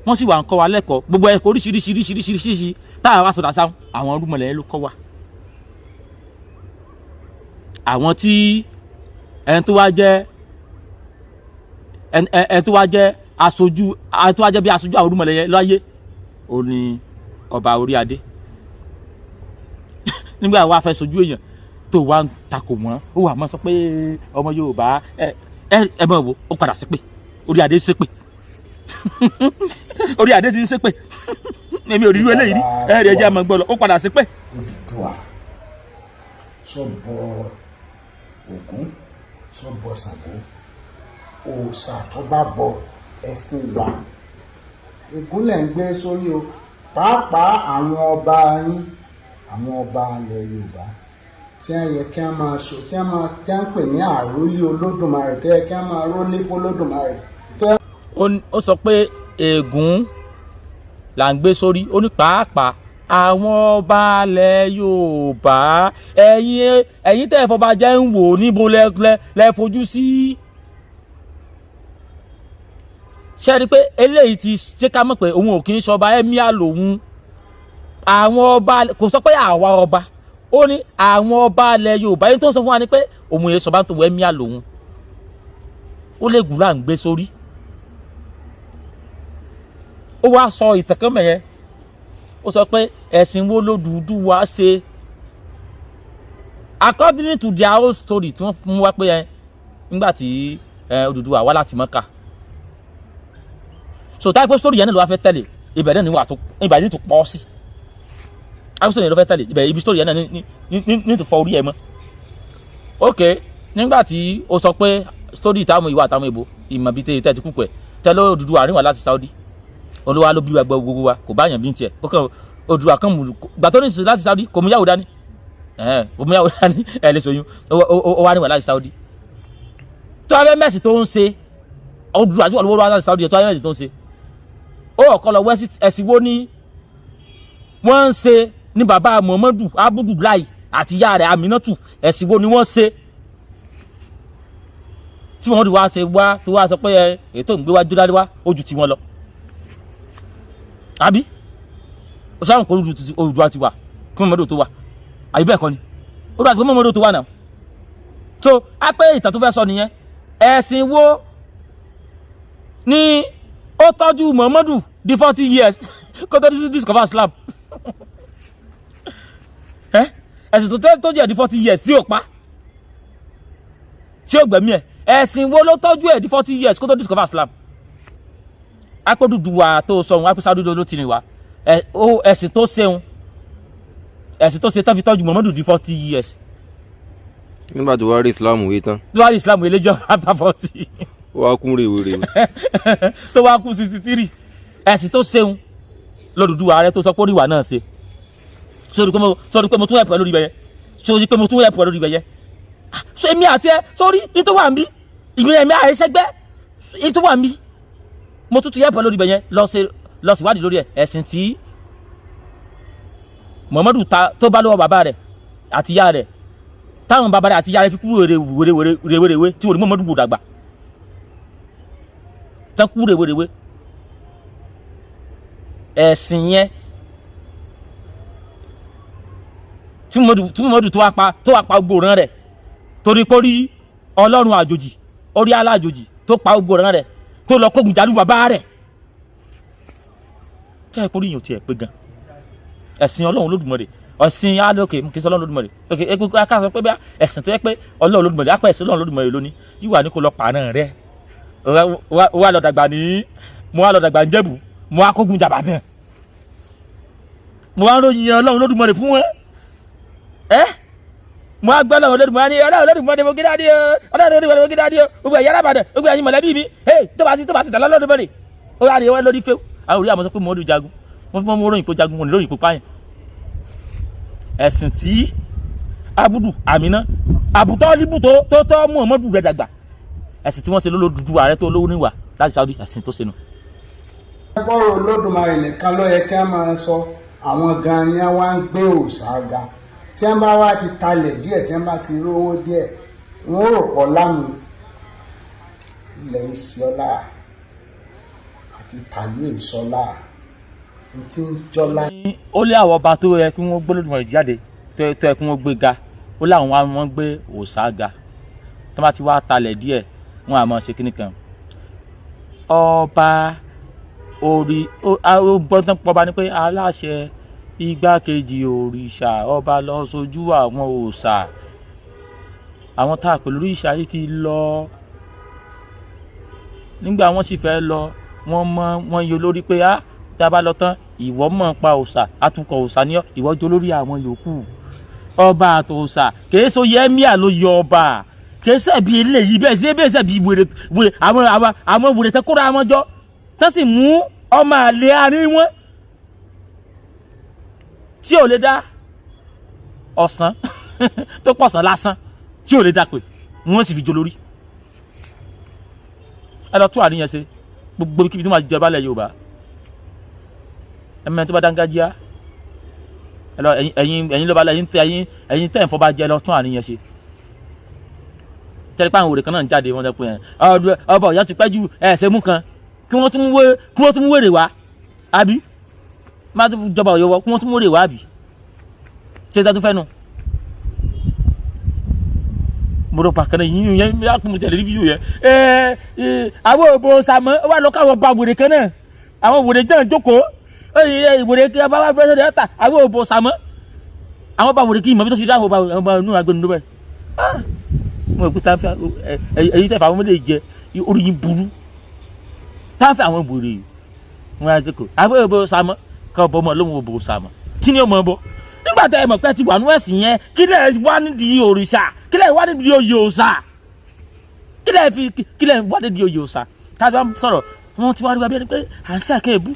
[SPEAKER 3] wọ́n sì wà ń kọ́ wa lẹ́kọ̀ọ́ gbogbo ẹ̀kọ́ oríṣiríṣi oríṣiríṣi oríṣiríṣi tá a wá sọ̀dà sáwọn. Àwọn rúmọlẹ̀ yẹn ló kọ́ wa. Àwọn tí ẹni tó wá jẹ́ aṣojú, ẹni tó wá jẹ́ bí aṣojú àwọn rúmọlẹ̀ yẹn láyé, ó ní ọba orí adé. Nígbà wàá fẹ́ sojú èèyàn tó wá ń takò wọ́n, ó wà máa sọ pé ọmọ Yorùbá ẹ ẹ ẹ mọ̀ wo, ó padà ṣépè. Orí adé ṣépè, orí adé ti ń ṣépè. Èmi ò rí irú eléyìí rí. Ẹ rí ẹjẹ àmọ́ gbọ́ lọ, ó padà ṣépè.
[SPEAKER 4] Odùduwà sọ́bọ Ògún, sọ́bọ Ṣàngó, òòṣà tó bá bọ ẹ fún wa. Ègún lẹ̀ ń gbé sórí o, pàápàá àwọn ọba yín, àwọn ọba ilẹ̀ Yorùbá tí wọ́n yẹ kí wọ́n máa sọ, tí wọ́n máa, tí wọ́n ń pè ní àrólé Olódùmarè, tó yẹ kí wọ́n máa rólé f'Olódùmarè tó yẹ.
[SPEAKER 3] Ó sọ pé ègún là ń gbé sórí. Ó ní pàápàá àwọn ọba ilẹ̀ Yorùbá, ẹ̀yin tẹ́ ẹ fọba jẹ́ ń wò níbo lẹ fojú sí. Ṣe rí i pé eléyìí ti ṣe ká mọ̀ pé òun ò kì í ṣọba, emir lòun. Àwọn ọba, kò sọ pé àwa ọba, ó ní àwọn ọba ilẹ̀ Yorùbá yìí. Tó ń sọ fún wa ni pé òun yẹn sọba tó wọ, emir lòun. Ó lè gùn là ń gbé sórí. Ó wá sọ ìtàn kan mẹ́yẹn, ó sọ pé ẹ̀sìn wo l'Odùduwà ṣe according to their own story tí wọ́n mú wá, pé ẹ nígbà tí Odùduwà wá láti Mọ́kà. So táyà pé story yẹn náà ló wá fẹ́ tẹ̀lé, ibẹ̀ náà ni wà tó, ibẹ̀ ní tó pọ̀ sí. Táyà pé story yẹn ló fẹ́ tẹ̀lé, ibẹ̀ ibi story yẹn náà ní tó fọ orí ẹ̀ mọ́. Ok, nígbà tí ó sọ pé story táwọn ìwà àtàwọn ìbò ìmọ̀ bíi tẹ́ ti kúkú ẹ̀ tẹ́lẹ̀, Odùduwà rìn wá láti Saudi, olúwa ló bí wa gbọ́ gbogbo wa, kò bá yàn bí tiẹ̀. Ó kàn Odùduwà kan mú gbà tó ní sísè láti Saudi, kò mú yàwó dání, kò mú yàwó dání, ẹ̀ lè sọyún. Ó wá rìn wá láti Saudi. Tó bá fẹ́ mẹ̀sìn tó ń ṣe, Odùduwà tí wọ́n lówó wá láti Saudi yẹn, tó bá fẹ́ mẹ̀sìn tó ń ṣe, ó ọ̀kọ́ lọ wẹ́sì. Ẹ̀sìn wo ni wọ́n ń ṣe ní bàbá Muhammadu Abdullahi àti ìyá rẹ̀ Aminatu? Ẹ̀sìn wo ni wọ́n ṣe tí Muhammadu wá ṣe wá tó wá sọ pé ẹ ètò ìgbé wá jódá wá ó ju tiwọn lọ? Àbí o sáwọn kò Odùduwà ti wà kí Muhammadu tó wà, àbí bẹ́ẹ̀ kọ́ ni? Odùduwà ti kó Muhammadu tó wà náà. So á pé ìtàn tó fẹ́ sọ nìyẹn. Ẹ̀sìn wo ni ó tọ́jú Muhammadu di 40 years kó tó discover Islam? Ẹ ẹ̀sìn tó tọ́jú ẹ̀ di 40 years tí ò pa, tí ò gbẹ̀mí ẹ̀, ẹ̀sìn wo ló tọ́jú ẹ̀ di 40 years kó tó discover Islam? Apẹ́ tó sọ òun apẹ́ Saudi ló ti rìn wá. Ẹ̀sìn tó ṣeun, ẹ̀sìn tó ṣe tán fi tọ́jú Muhammadu di 40 years.
[SPEAKER 5] Nígbà tó wá rí Islam wé tán.
[SPEAKER 3] Tó wá rí Islam eléjọ́ after 40.
[SPEAKER 5] Ó wá kún rèwerèwe.
[SPEAKER 3] Tó wá kú 63. Ẹ̀sìn tó ṣeun lódùdúwà rẹ tó sọ pé oríwà náà ṣe. Sórí pé mo tún ẹ̀pọ̀ lórí ibẹ̀ yẹn, sórí pé mo tún ẹ̀pọ̀ lórí ibẹ̀ yẹn. So èmi àti ẹ, sórí ní tó wà ń bí ìgbìyànjú ẹ̀mí àìsẹ́gbẹ́ ní tó wà ń bí, mo tún ti ẹ̀pọ̀ lórí ibẹ̀ yẹn. Lọ ṣe, lọ síwádìí lórí ẹ̀. Ẹ̀sìn tí Muhammadu ta tó bá lọ́wọ́ bàbá rẹ̀ àti ìyá rẹ̀, táwọn bàbá rẹ̀ àti ìyá rẹ̀ fi kú wèrè wèrè wèrè wèrè wèrè, tí wọ́n ní Muhammadu wò dàgbà tán kú wèrè wèrè, ẹ̀sìn yẹn tí Muhammadu tó wá pa gbogbo ìran rẹ̀ torí pé ó rí ọlọ́run àjòjì, ó rí alájòjì, tó pa gbogbo ìran rẹ̀, tó lọ kógun jàdú bàbá rẹ̀, tó yẹ kó rí yàn tiẹ̀ pé gan. Ẹ̀sìn Ọlọ́run Olódùmarè, ẹ̀sìn alókè kì í sọ Ọlọ́run Olódùmarè ok, eku ká sọ pé bí ẹ̀sìn tó yẹ pé Ọlọ́run Olódùmarè apá, ẹ̀sìn Ọlọ́run Olódùmarè lónìí yíwà ní kó lọ pààrọ̀ rẹ̀. Wà lọ dàgbà ní, mo wà lọ dàgbà ń Jẹ̀bú, mo wá kógun jàbá náà, mo wá ń ròyìn Ọlọ́run Olódùmarè fún wọn. Ẹ mo wá gbọ́ Ọlọ́run Olódùmarè ní Ọlọ́run Olódùmarè mo gíga dé o, Ọlọ́run Olódùmarè mo gíga dé o, gbogbo ẹ̀yà arábàdàn, gbogbo ẹ̀yin mọ̀lẹ́bí mi, tó bá ti tẹ̀lé Ọlọ́run Olódùmarè, ó wà ní wọn lórí fẹ́ẹ́ àwọn orí. Àmọ́ sọ pé mo rí jagun, wọ́n fi mọ́ ròyìn pé jagun, wọn ní ròyìn pé pààyàn. Ẹ̀sìn tí Abudu Amina Abutọ́líbù tó tọ́ Muhammadu rẹ̀ dàgbà, ẹ̀sìn tí wọ́n ṣe lóló dúdú ààrẹ tó lówó níwà láti Saudi, ẹ̀sìn tó ṣe nù.
[SPEAKER 4] Bọ́rọ̀ Olódùmarè nìkan ló yẹ kí wọ́n máa sọ. Àwọn gan ni wọ́n ń gbé òòṣà ga. Tí wọ́n bá wá ti talẹ̀ díẹ̀, tí wọ́n bá ti rówó díẹ̀, wọ́n rò pọ̀ lámù ilẹ̀ ìṣọ́lá àti tàlú ìṣọ́lá tí ń jọlá.
[SPEAKER 3] Ó lé àwọn ọba tó yẹ kí wọ́n gbé Olódùmarè jáde, tó yẹ kí wọ́n gbé ga, ó láwọn wá wọ́n gbé òòṣà ga. Tó bá ti wá talẹ̀ díẹ̀, wọ́n á máa ṣe kíní kan ọba orí ó gbọ́dọ̀ pọba ní pé aláṣẹ igbákejì òrìṣà ọba lọ sojú àwọn òòṣà, àwọn tá a pè lórí òrìṣà yìí ti lọ. Nígbà wọ́n sì fẹ́ lọ, wọ́n mọ wọ́n yọ lórí pé á tá a bá lọ tán, ìwọ mọ̀ pa òòṣà, atukọ̀ òòṣà ni ọ́, ìwọ jọ lórí àwọn yòókù ọba àtòòṣà. Kìí so yẹmíà ló yọ ọba, kìí sẹ́bi eléyìí bẹ́ẹ̀ sí bẹ́ẹ̀ sẹ́bi wèrè wèrè àwọn wèrè tẹ́ kóra wọn jọ tán sì mú ọmọ àlè àárín wọn tí ò lè dá ọ̀sán tó pọ̀sán lásán tí ò lè dá pé wọ́n sì fi jọ lórí. Ẹ lọ tún àríyàn ṣe gbogbo kíbi tó máa jẹ balẹ̀ Yorùbá. Ẹ mẹ́rin tó bá dángájíá, ẹ lọ ẹ̀yin lọ́ba, ẹ̀yin tẹ ẹ̀yin tẹ̀ ń fọba jẹ, lọ tún àríyàn ṣe. Tẹ́lẹ̀ pé àwọn òrè kan náà ń jáde, wọ́n sọ pé ẹ ọba Ọ̀yọ́ ti pẹ́ jù, ẹ ṣe mú kan kí wọ́n tún wéré wá, àbí má tún jọba Ọ̀yọ́ wọ, kí wọ́n tún wéré wá, àbí ṣé dájú fẹ́ nu. Mo rò pàkànnà yìí yẹn bí a kún mo tẹ̀lé fídíò yẹn. Ẹ ẹ àwọn òbò sàmọ́ wà lọ káwọn ba wèrè kan náà, àwọn wèrè jẹ́ ìjókòó ẹ wèrè kí a bá wà pẹ́sẹ̀ ta àwọn òbò sàmọ́, àwọn bá wèrè kí ìmọ̀ bí tó ti dá àwọn ọba inú agbẹnu ló bẹ̀. Mo rò pé táfẹ́ ẹ̀yin tẹ̀fà àwọn ọmọdé jẹ orí yín burú, táfẹ́ àwọn wèrè wọn á jókòó àwọn òbò sàmọ́ kọ́ ọ̀bọ ọmọ lóhùn òbò sàmọ́ kí ni ó mọ̀ bọ́ nígbà tẹ ẹ mọ̀ pé ti wà nú ẹ̀sìn yẹn? Kí lẹ̀ wá nídìí òrìṣà? Kí lẹ̀ wá nídìí oyè òòṣà? Kí lẹ̀ fi kí lẹ̀ wá nídìí oyè òòṣà? Tábí wọn sọ̀rọ̀ wọn ti wá rí wa bí ẹni pé à ń ṣàkẹ́ èbú.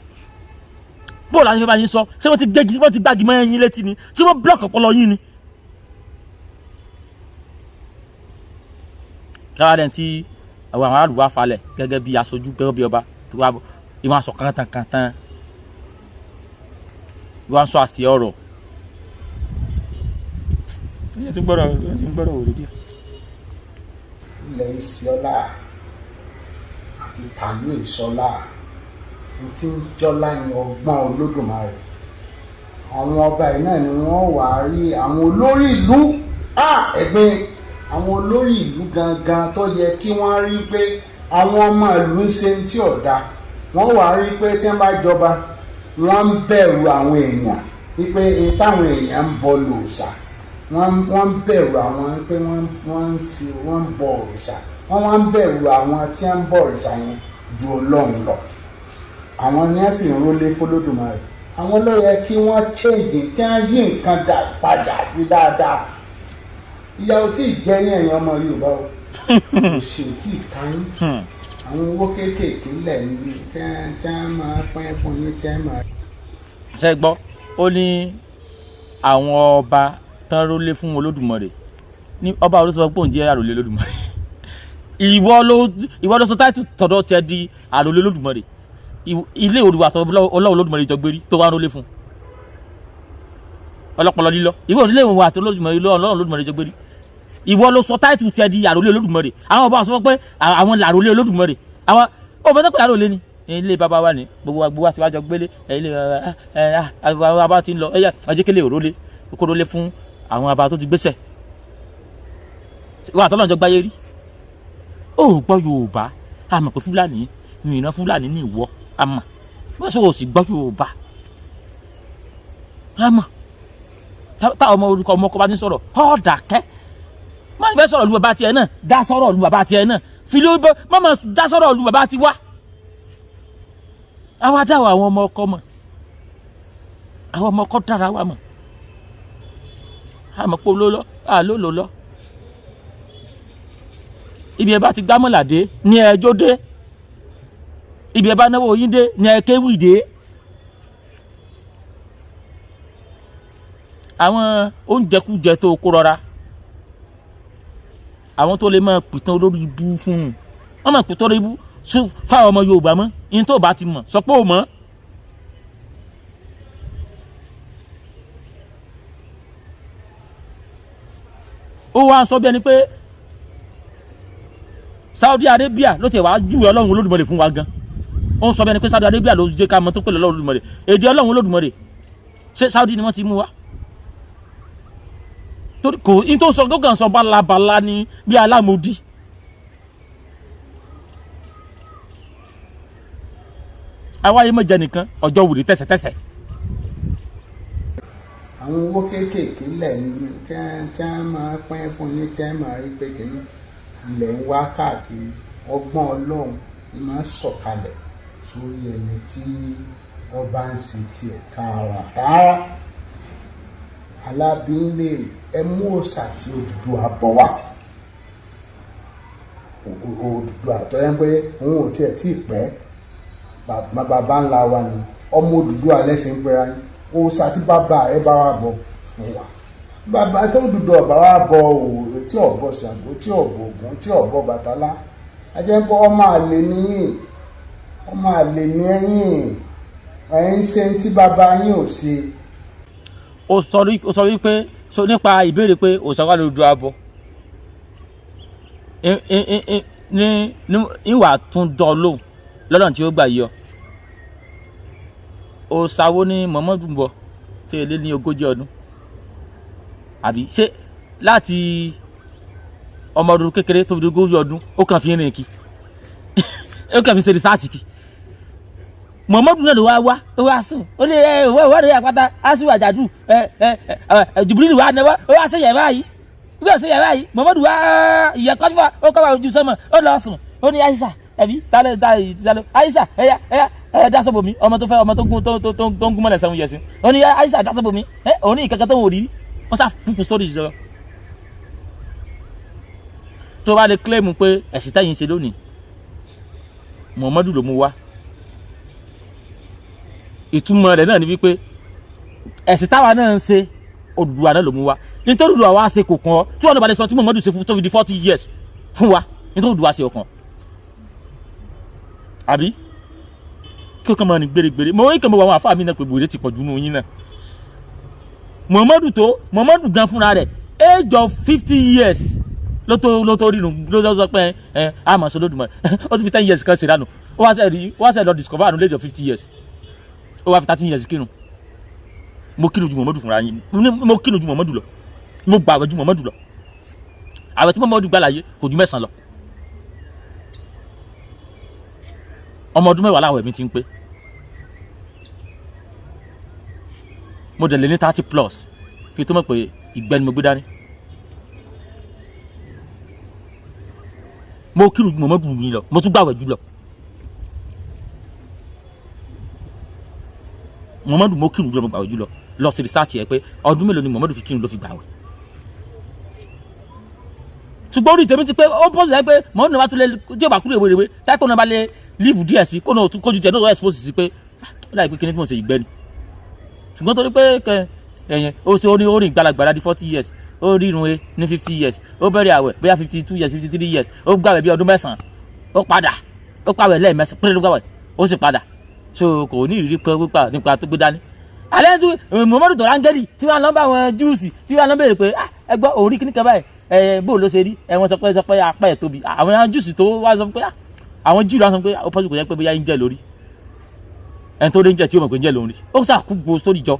[SPEAKER 3] Bóòlù àti fẹ́ bá yín sọ, ṣé wọ́n ti gbégi, wọ́n ti gbági mọ́ ẹyin létí ni, tí wọ́n blọọkì ọpọlọ yín ni. Káwá dẹ̀ tí Àwọn aráàlú wá falẹ̀ gẹ́gẹ́ bí aṣojú, gẹ́gẹ́ bí ọba tó wá ìwọ̀n aṣọ kàntànkàntàn, ìwọ̀n aṣọ àṣì ọ̀rọ̀. Ẹ̀yẹ́ tí ń gbọ́dọ̀, ẹ̀yẹ́ tí ń gbọ́dọ̀ wò lédè.
[SPEAKER 4] Ilẹ̀ ìṣọ́lá àti tàlú ìṣọ́lá tí ń jọ́lá ní ọgbọ́n Olódùmarè. Àwọn ọba yìí náà ni wọ́n wà á rí àwọn olórí ìlú, ẹ̀gbin àwọn olórí ìlú gangan tó yẹ kí wọ́n rí pé àwọn ọmọ ìlú ń ṣe tí ọ̀dà. Wọ́n wà á rí pé tí wọ́n bá jọba, wọ́n ń bẹ̀rù àwọn èèyàn wípé n táwọn èèyàn ń bọ lòòṣà. Wọ́n ń bẹ̀rù àwọn pé wọ́n ń ṣe, wọ́n ń bọ òrìṣà. Wọ́n wá ń bẹ̀rù àwọn tí wọ́n ń bọ òrìṣà yẹn ju Ọlọ́run lọ. Àwọn ni wọ́n sì ń rólé f'Olódùmarè. Àwọn ló yẹ kí wọ́n change, kí wọ́n yí nǹkan dà padà sí dáadáa. Ìyà ò tí ì jẹ́ ní ẹ̀yìn ọmọ Yorùbá o, òṣì ò tí ì ká yín. Àwọn owó kéékèèké lẹ̀ ní tí wọ́n máa pín fún yín tí wọ́n máa.
[SPEAKER 3] Ṣe gbọ́, ó ní àwọn ọba tán rólé fún Olódùmarè ní ọba olóṣèlú pé òun jẹ́ àròlé Olódùmarè. Ìwọ ló sọ táìtù tọ̀dọ̀ tiẹ̀ di àròlé Olódùmarè. Ilé Olùwà àtọ Ọlọ́run Olódùmarè jọ gbérí tó wá ń rólé fún ọlọ́pọlọ lílọ. Ìwọ ilé ìwà àti Olódùmarè, Ọlọ́run Olódùmarè jọ gbérí. Ìwọ ló sọ táìtù tiẹ̀ di àròlé Olódùmarè. Àwọn ọba sọ pé àwọn làròlé Olódùmarè. Àwọn ó bẹ tó pé àròlé ni ilé bàbá wa ni gbogbo wa, gbogbo wa ti wá jọ gbélé ilé ẹ ẹ bàbá ti ń lọ ẹ ọjọ́ òrólé kó rólé fún àwọn bàbá tó ti gbéṣẹ̀ wà tọ́lọ́njọ́ gbáyé rí. Ó gbọ́ Yorùbá, a mọ̀ pé Fúlàní ìran Fúlàní ní ìwọ, a mọ̀ wọ́n sọ òsì gbọ́ Yorùbá. A mọ̀ táwọn ọmọ orúkọ ọmọ ọkọ bá ti ń sọ̀rọ̀, ọ̀ dàkẹ́ má fẹ́ sọ̀rọ̀ lu bàbá tiẹ̀ náà, dá sọ̀rọ̀ lu bàbá tiẹ̀ náà fi ló bọ́ má má dá sọ̀rọ̀ lu bàbá tiwa. Àwa dá àwọn ọmọ ọkọ mọ̀, àwọn ọmọ ọkọ dára wa mọ̀. Àmọ́ pé olólọ́ àlólò lọ ibi ẹ bá ti gbámọ̀làdé ní ẹjọ́ dé, ibi ẹ bá náwó yín dé ní ẹ kéwì dé. Àwọn oúnjẹkújẹ tó kó rọra, àwọn tó lè máa pìtàn olórí ibú fún un, wọ́n máa pìtàn olórí ibú fáwọn ọmọ Yorùbá mọ́. Yín tó bá ti mọ̀, sọ pé ò mọ̀. Ó wá ń sọ bí ẹni pé Saudi Arabia ló ti wá júwe Ọlọ́run Olódùmarè fún wa gan. Ó ń sọ bí ẹni pé Saudi Arabia ló jẹ́ ká mọ̀ tó pè lọ́lọ́run Olódùmarè. Èdè Ọlọ́run Olódùmarè, ṣé Saudi ni wọ́n ti mú wa? Torí kò ní tó sọ, tó kàn sọ bálabàla ni bí alámòdì. Awáyé mọ̀jẹ nìkan ọjọ́ wùdí tẹ̀sẹ̀tẹ̀sẹ̀.
[SPEAKER 4] Àwọn owó kéékèèké lẹ̀ ní tí wọ́n máa pín fún yín tí wọ́n máa rí pé kìíní ilẹ̀ ń wá káàkiri. Ọgbọ́n Ọlọ́run ni máa ń sọ̀kalẹ̀ sórí ẹni tí ọba ń ṣe tiẹ̀ tààràtààrà. Alábílẹ̀ ẹ mú òòṣà tí Odùduwà bọ̀ wá. Odùduwà tó yẹn pé òun ò tiẹ̀ tí ì pẹ́, bàbá ńlá wa ni. Ọmọ Odùduwà lẹ́sìn pera yín. Òòṣà tí bàbá rẹ bá wà bọ̀ fún wa, bàbá tí Odùduwà bá wà bọ̀ ò tí ọ̀bọ Ṣàngó, tí ọ̀bọ Ògún, tí ọ̀bọ Bàtálá, ajẹ́ ń pọ́ ọmọ àlè níyìn, ọmọ àlè ní ẹ̀yìn ẹ̀ ń ṣe tí bàbá yín ò ṣe.
[SPEAKER 3] Ó sọ wípé so nípa ìbéèrè pé òòṣà wà lójú abọ ní ìwà tún dán lóhùn lọ́nà tí ó gbà yọ. Òòṣà wo ni Muhammadu ń bọ tí èlé ní 40 ọdún? Àbí ṣé láti ọmọ ọdún kékeré tó fi di 40 ọdún, ó kàn fi ń rìn kí, ó kàn fi ṣe rìsáàsì kí? Muhammadu náà ló wá wá, ó wá sùn, ó ní ẹ ìwọ ìwọ rẹ àpáta á sì wà jàdù ẹ ẹ ẹ Jibril wà náwó, ó wá sèyẹ báyìí, ó wá sèyẹ báyìí. Muhammadu wá ìyẹ kọjú ó kọ́ wà ojú sánmọ̀, ó lọ sùn, ó ní Aisha ẹbí tálẹ̀ tálẹ̀, Aisha, ẹyà ẹyà ẹ dasọ́bò mi. Ọmọ tó fẹ́ ọmọ tó gún tó tó tó ń gún mọ́lẹ̀ sẹ́wọ̀n yẹ̀sìn, ó ní Aisha dasọ́bò mi. Ẹ òun ní ìkẹ́kẹ́ tó ń wò rí. Wọ́n sá kúkú sórí ìjọba tó bá lè kílẹ̀mù pé ẹ̀sìn tẹ́yìn ṣe lónìí, Muhammadu ló mú wá. Ìtumọ̀ rẹ̀ náà ni wípé ẹ̀sìn táwa náà ń ṣe, Odùduwà náà ló mú wá. Nítorí Odùduwà wá ṣe kò kàn ọ́. Tí wọn bá lè sọ tí Muhammadu ṣe fún tó fi di 40 years fún wa, nítorí Odùduwà ṣe ọkàn. Àbí kí o kàn máa ní gbèrègbèrè mo kàn mọ àwọn àfáà mi náà pé wèrè ti pọ̀ jù nù yín náà. Muhammadu tó Muhammadu gan fúnra rẹ̀, age of 50 years ló tó rínu, ló tó sọ pé ẹ àmọ̀ sọ lódùmọ̀. Ó tún fi 10 years kan ṣèrànù, ó wá sẹ́ rí, ó wá sẹ́ lọ discover àrùn late of 50 years, ó wá fi 13 years kírun. Mo kírun ju Muhammadu fúnra yín, mo kírun ju Muhammadu lọ, mo gbààwẹ̀ ju Muhammadu lọ. Àwẹ̀ tí Muhammadu gbà láyé kò ju 9 lọ. Ọmọ ọdún 10 láwẹ̀ mi ti ń pé. Mo dẹ̀ lé ní 30 plus kí n tó mọ̀ pé ìgbẹ́ ni mo gbé dání. Mo kírun ju Muhammadu yín lọ, mo tún gbààwẹ̀ jù lọ. Muhammadu, mo kírun jù lọ, mo gbààwẹ̀ jù lọ. Lọ sí research yẹ pé ọdún mélòó ni Muhammadu fi kírun ló fi gbààwẹ̀. Ṣùgbọ́n orí tèmi ti pé ó pọ̀ sí ẹ pé Muhammadu náà bá tún lè tí ó bá kúrò ewéréwé táìpọ̀ náà bá lè líìfù díẹ̀ sí kó náà tún kójú tiẹ̀ náà expose sí pé ó dàbí pé kíní tí mo ṣe ìgbẹ́ ni. Ṣùgbọ́n torí pé kẹ ẹ̀yẹn ó ṣe orí orin gbalagbala di 40 years, ó rí irun e ní 50 years, ó bẹ̀rẹ̀ àwẹ̀ bóyá 52 years, 53 years, ó gbàwẹ̀ bí ọdún 9, ó padà ó pàwẹ̀ lẹ́ẹ̀mẹsàn péré ló gbàwẹ̀, ó sì padà. So kò ní ìrírí pé pípa nípa tó gbé dání. Alẹ́ tó Muhammadu tó rángẹ́lì tí wọ́n lọ bá àwọn júùsì tí wọ́n lọ béèrè pé, "Ah, ẹ gbọ́ orí kíní kan báyìí, ẹ bó ló ṣe rí?" Ẹ wọ́n sọ pé apá ẹ̀ tóbi. Àwọn júùsì tó wá sọ pé, ah, àwọn júù ló sọ pé ó pọ́sù kò yẹ pé bóyá ń jẹ́ lórí ẹni tó rí ń jẹ́ tí ó mọ̀ pé ń jẹ́ lórí, ó sàkú gbogbo sórí jọ.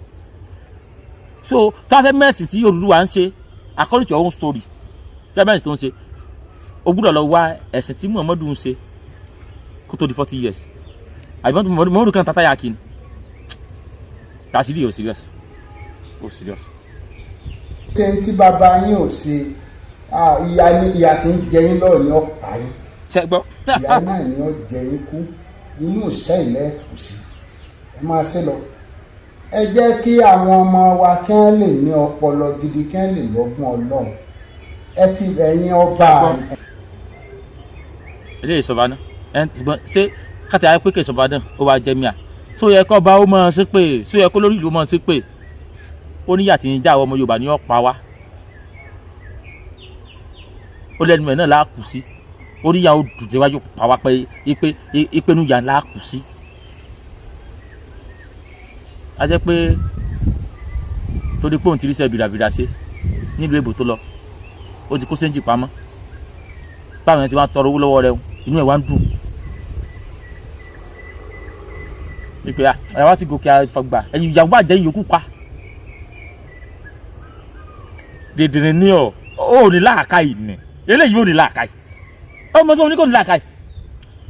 [SPEAKER 3] So tó a fẹ́ mẹ́sì tí Odùduwà ń ṣe according to your own story, fẹ́ mẹ́sì tó ń ṣe, o gbúdọ̀ lọ wá ẹ̀sìn tí Muhammadu ń ṣe kó tó di 40 years. Àbí Muhammadu kan tata yà kí ni Rasidi? O serious, o serious.
[SPEAKER 4] Ṣe ń tí bàbá yín ò ṣe, ìyà ni ìyà tí ń jẹ yín lọ́ọ̀ ni ó pa yín.
[SPEAKER 3] Ṣe gbọ́.
[SPEAKER 4] Ìyà náà ni ó jẹ yín kú inú ìṣẹ́ ilẹ̀ kù sí. Ẹ máa ṣe lọ, ẹ jẹ́ kí àwọn ọmọ wa kí wọ́n lè ní ọpọlọ gidi, kí wọ́n lè lọ́gbọ́n Ọlọ́run. Ẹ ti ẹ̀yin ọba.
[SPEAKER 3] Eléyìí sọba náà ẹ ṣùgbọ́n ṣé káàtì ayé pé kè sọba náà ó wàá jẹ míà só yẹ kó ọba ó mọ̀ ọ́n sí pé, só yẹ kó lórí ìlú mọ̀ ọ́n sí pé ó níyà tí ń já àwọn ọmọ Yorùbá ní ọ̀pá wa, ó lẹ́nu ẹ̀ náà láàkú sí, ó níyà ó dùn déwájú pa wá pé ipe ìpinnu yà láàkú sí. A jẹ́ pé torí pé òun ti ríṣẹ́ bìràbìrà ṣe nílùú èbò tó lọ, ó ti kó séńjì pamọ́, báwọn yẹn ti wá tọrọ owó lọ́wọ́ rẹ̀, inú ẹ̀ wá ń dùn wípé ẹ wá ti gòkè àfàgbà, ẹ̀yin ìyàwó àjẹyìn yòókù pa dèdèrè ní ọ ò ní làákàyè ní eléyìí, ò ní làákàyè, ọmọ tó ní kò ní làákàyè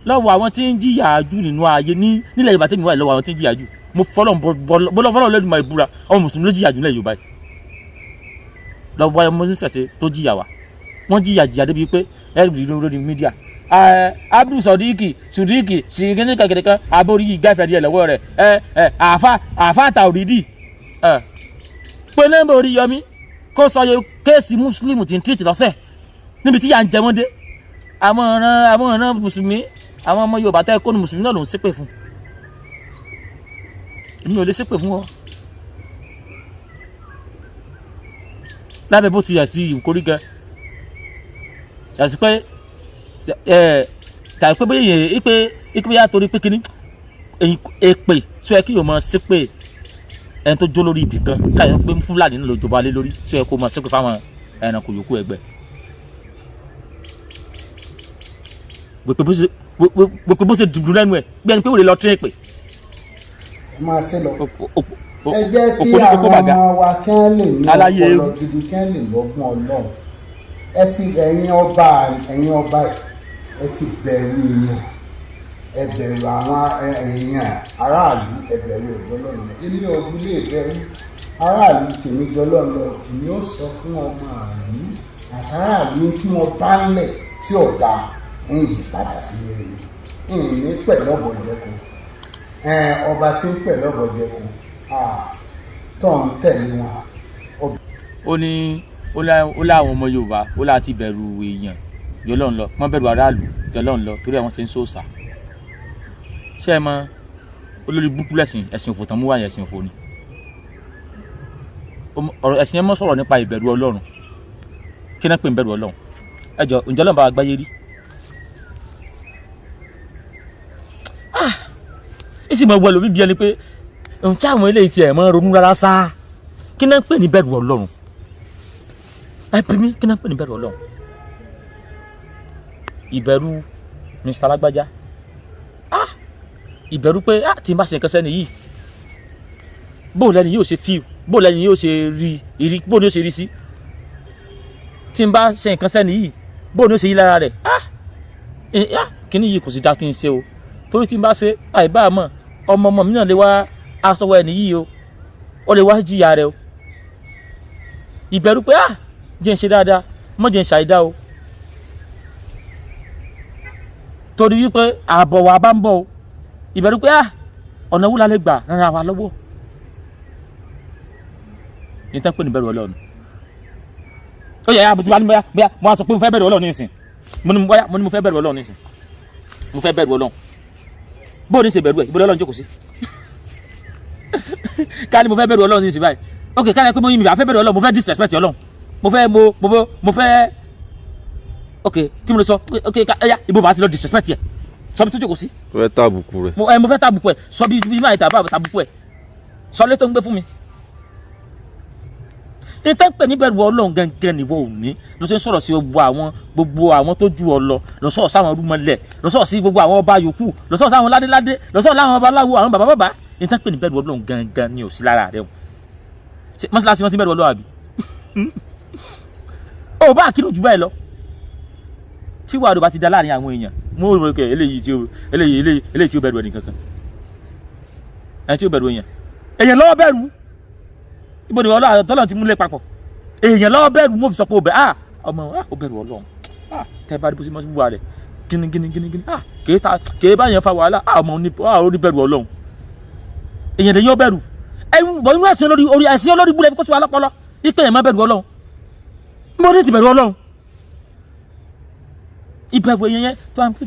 [SPEAKER 3] lọ́wọ́ àwọn tí ń jìyà jù nínú ayé ní nílẹ̀ Yorùbá tẹ́mi wà lọ́wọ́ àwọn tí ń jìyà jù. Mo fọlọ́ bọ́lọ́ fọlọ́ lẹ́nu máa búra, ọmọ mùsùlùmí ló jìyà jù nílẹ̀ Yorùbá yìí lọ́wọ́. Ọmọ ṣẹ̀ṣẹ̀ tó jìyà wá, wọ́n jìyà jìyà débi pé ẹ rí lórí mídíà, Abdul Sodiq Sodiq sìgínní kankan kan aborí gáfẹ́ díẹ̀ lọ́wọ́ rẹ̀, ẹ ẹ àfa àfa Tàwídì ẹ pé nọ́mbà Oríyọmí kó sọ yẹ kéèsì mùsùlùmí tí ń tìrìtì lọ́sẹ̀ níbi tí yà ń jẹ wọ́n dé. Àwọn ọ̀ràn mùsùlùmí, àwọn ọmọ Yorùbá tẹ́ kó ní mùsùlùmí náà ló ń ṣépè fún. Èmi ò lè ṣépè fún ọ lábẹ́ bó ti yà sí ìkórí gan, yàtí pé ẹ tàbí pé bóyá èyàn ipe ipe yà torí pé kíní èpè sọ yẹ kí yóò máa ṣépè ẹni tó jó lórí ibì kan káyọ̀ pé Fúlàní náà ló jọba lé lórí, sọ yẹ kó máa ṣépè fáwọn ẹranko yòókù ẹgbẹ́ wèpè bó ṣe dùdú lẹ́nu ẹ̀ bí ẹni pé wòlé lọ tún èpè.
[SPEAKER 4] Ẹ máa ṣe lọ, ẹ jẹ́ kí àwọn ọmọ wa kí wọ́n lè ní ọpọlọ gidi, kí wọ́n lè lọ́gbọ́n Ọlọ́run. Ẹ ti ẹ̀yin ọba, ẹ̀yin ọba, ẹ ti bẹ̀rù èèyàn, ẹ bẹ̀rù àwọn èèyàn aráàlú, ẹ bẹ̀rù ẹ̀jọ́ lọ́nà. Èmi ò lè bẹ̀rù aráàlú tèmi jọ lọ́nà lọ. Èmi ò sọ fún ọmọ àlú àtàràlú tí wọ́n bá ń lẹ̀ tí ọ̀dà ń yí padà sí rere ní pẹ̀lú ọ̀bọ̀jẹ̀kù ọba tí ń pẹ̀lú ọ̀bọ̀jẹ̀kù tó ń tẹ̀lé wọn.
[SPEAKER 3] Ó ní ó láwọn ọmọ Yorùbá ó láti bẹ̀rù èèyàn jọlọ́run lọ, wọ́n bẹ̀rù aráàlú jọlọ́run lọ torí àwọn ṣe ń sòòṣà. Ṣé ẹ mọ olórí búkú lẹ́sìn ẹ̀sìn òfò tán mú wáyé, ẹ̀sìn òfò ni ọ̀rọ̀ ẹ̀sìn yẹn mọ́ sọ̀rọ̀ nípa ìbẹ̀rù Ọlọ́run. Kí náà pè ń bẹ̀rù Ọlọ́run? Ẹ jọ, ǹjẹ́ Ọlọ́run bá wa gbáyé rí? Sì mọ wọ lómi bí ẹni pé ohun tí àwọn eléyìí tiẹ̀ mọ́ ronú rárá sá. Kí náà ń pè ní bẹ̀rù Ọlọ́run? Ẹ bí mi, kí náà ń pè ní bẹ̀rù Ọlọ́run? Ìbẹ̀rù Mr. Lágbájá, ah, ìbẹ̀rù pé, ah, tí n bá ṣe nǹkan sẹ́ni yìí, bó lẹ́ni yóò ṣe fíw, bó lẹ́ni yóò ṣe rí ìrí, bó ni yóò ṣe rí sí? Tí n bá ṣe nǹkan sẹ́ni yìí, bó ni yóò ṣe yí lára rẹ̀? Ah ah, kíní yìí kò sì dá kí n ṣe o, torí tí n bá ṣe, àìbá mọ̀, ọmọ ọmọ mi náà lè wá aṣọwọ́ ẹni yìí o, ó lè wá jìyà rẹ o. Ìbẹ̀rù pé, ah, jẹ́ n ṣe dáadáa, mọ́ jẹ́ n ṣàìdá o, torí wípé ààbọ̀ wà bá ń bọ̀ o. Ìbẹ̀rù pé, ah, ọ̀nà wo la lè gbà ràn ra wa lọ́wọ́ ní tán pé ní bẹ̀rù Ọlọ́run. Ó yẹ àbùtí wa ní bóyá bóyá mo wá sọ pé mo fẹ́ bẹ̀rù Ọlọ́run nísìn, mo ní bóyá mo ní mo fẹ́ bẹ̀rù Ọlọ́run nísìn, mo fẹ́ bẹ̀rù Ọlọ́run. Bó o ní ṣe bẹ̀rù ẹ̀? Ibo Ọlọ́run jókòó sí? Ká ní mo fẹ́ bẹ̀rù Ọlọ́run nísìn báyìí. Ok, ká ní pé mo yin mi àfẹ́ bẹ̀rù Ọlọ́run, mo fẹ́ disrespect Ọlọ́run, mo fẹ́ mo fẹ́, ok, kí mo lè sọ? Ok, ká ẹ̀yà ibo bá ti lọ disrespect yẹ? Sọ bí tó jókòó sí.
[SPEAKER 5] Ó fẹ́ tàbùkù rẹ̀.
[SPEAKER 3] Mo fẹ́ tàbùkù ẹ̀. Sọ bí bí máa tàbùkù ẹ̀, sọ lé tó ń gbé fún mi. Ní tẹ́ ń pè níbẹ̀rù Ọlọ́run gangan nìwọ ò ní lọ sí sọ̀rọ̀ sí gbogbo àwọn tó ju ọ lọ, lọ sọ̀rọ̀ sáwọn rúmọlẹ̀, lọ sọ̀rọ̀ sí gbogbo àwọn ọba yòókù, lọ sọ̀rọ̀ sáwọn ládéládé, lọ sọ̀rọ̀ láwọn babaláwo, àwọn bàbá bàbá. Ní tẹ́ ń pè níbẹ̀rù Ọlọ́run gangan ni ò sí lára rẹ o. Ṣé mọ́ṣáláṣí wọn ti bẹ̀rù Ọlọ́run àbí? Ó bá kírun jù báyìí lọ, tí wàá rò bá ti da láàrin àwọn èèyàn, mo rò pé eléyìí tí ó bẹ̀rù ẹnì kankan, ẹni tí ó bẹ̀rù èèyàn, èèyàn lọ́wọ́ bẹ̀rù. Ibo ni Ọlọ́run tọ́lọ́run ti múlẹ̀ papọ̀? Èèyàn lọ́wọ́ bẹ̀rù. Mo fi sọ pé ó bẹ̀, ah, ọmọ, ah, ó bẹ̀rù Ọlọ́run. Ah, tẹ́ bá rí bó ṣe mọ́ sí wà rẹ̀, gíní gíní gíní gíní, ah, kèé ta kèé bá yẹn fa wàhálà. Ah, ọmọ ní, ah, ó ní bẹ̀rù Ọlọ́run. Èèyàn lè yọ bẹ̀rù ẹ bọ̀ inú ẹ̀sìn olórí orí ẹ̀sìn olórí búlẹ̀ fi kó sí wa lọ́pọlọ ipe yẹn má bẹ̀rù Ọlọ́run. Mo ní ti bẹ̀rù Ọlọ́run, ìbẹ̀rù èèyàn yẹn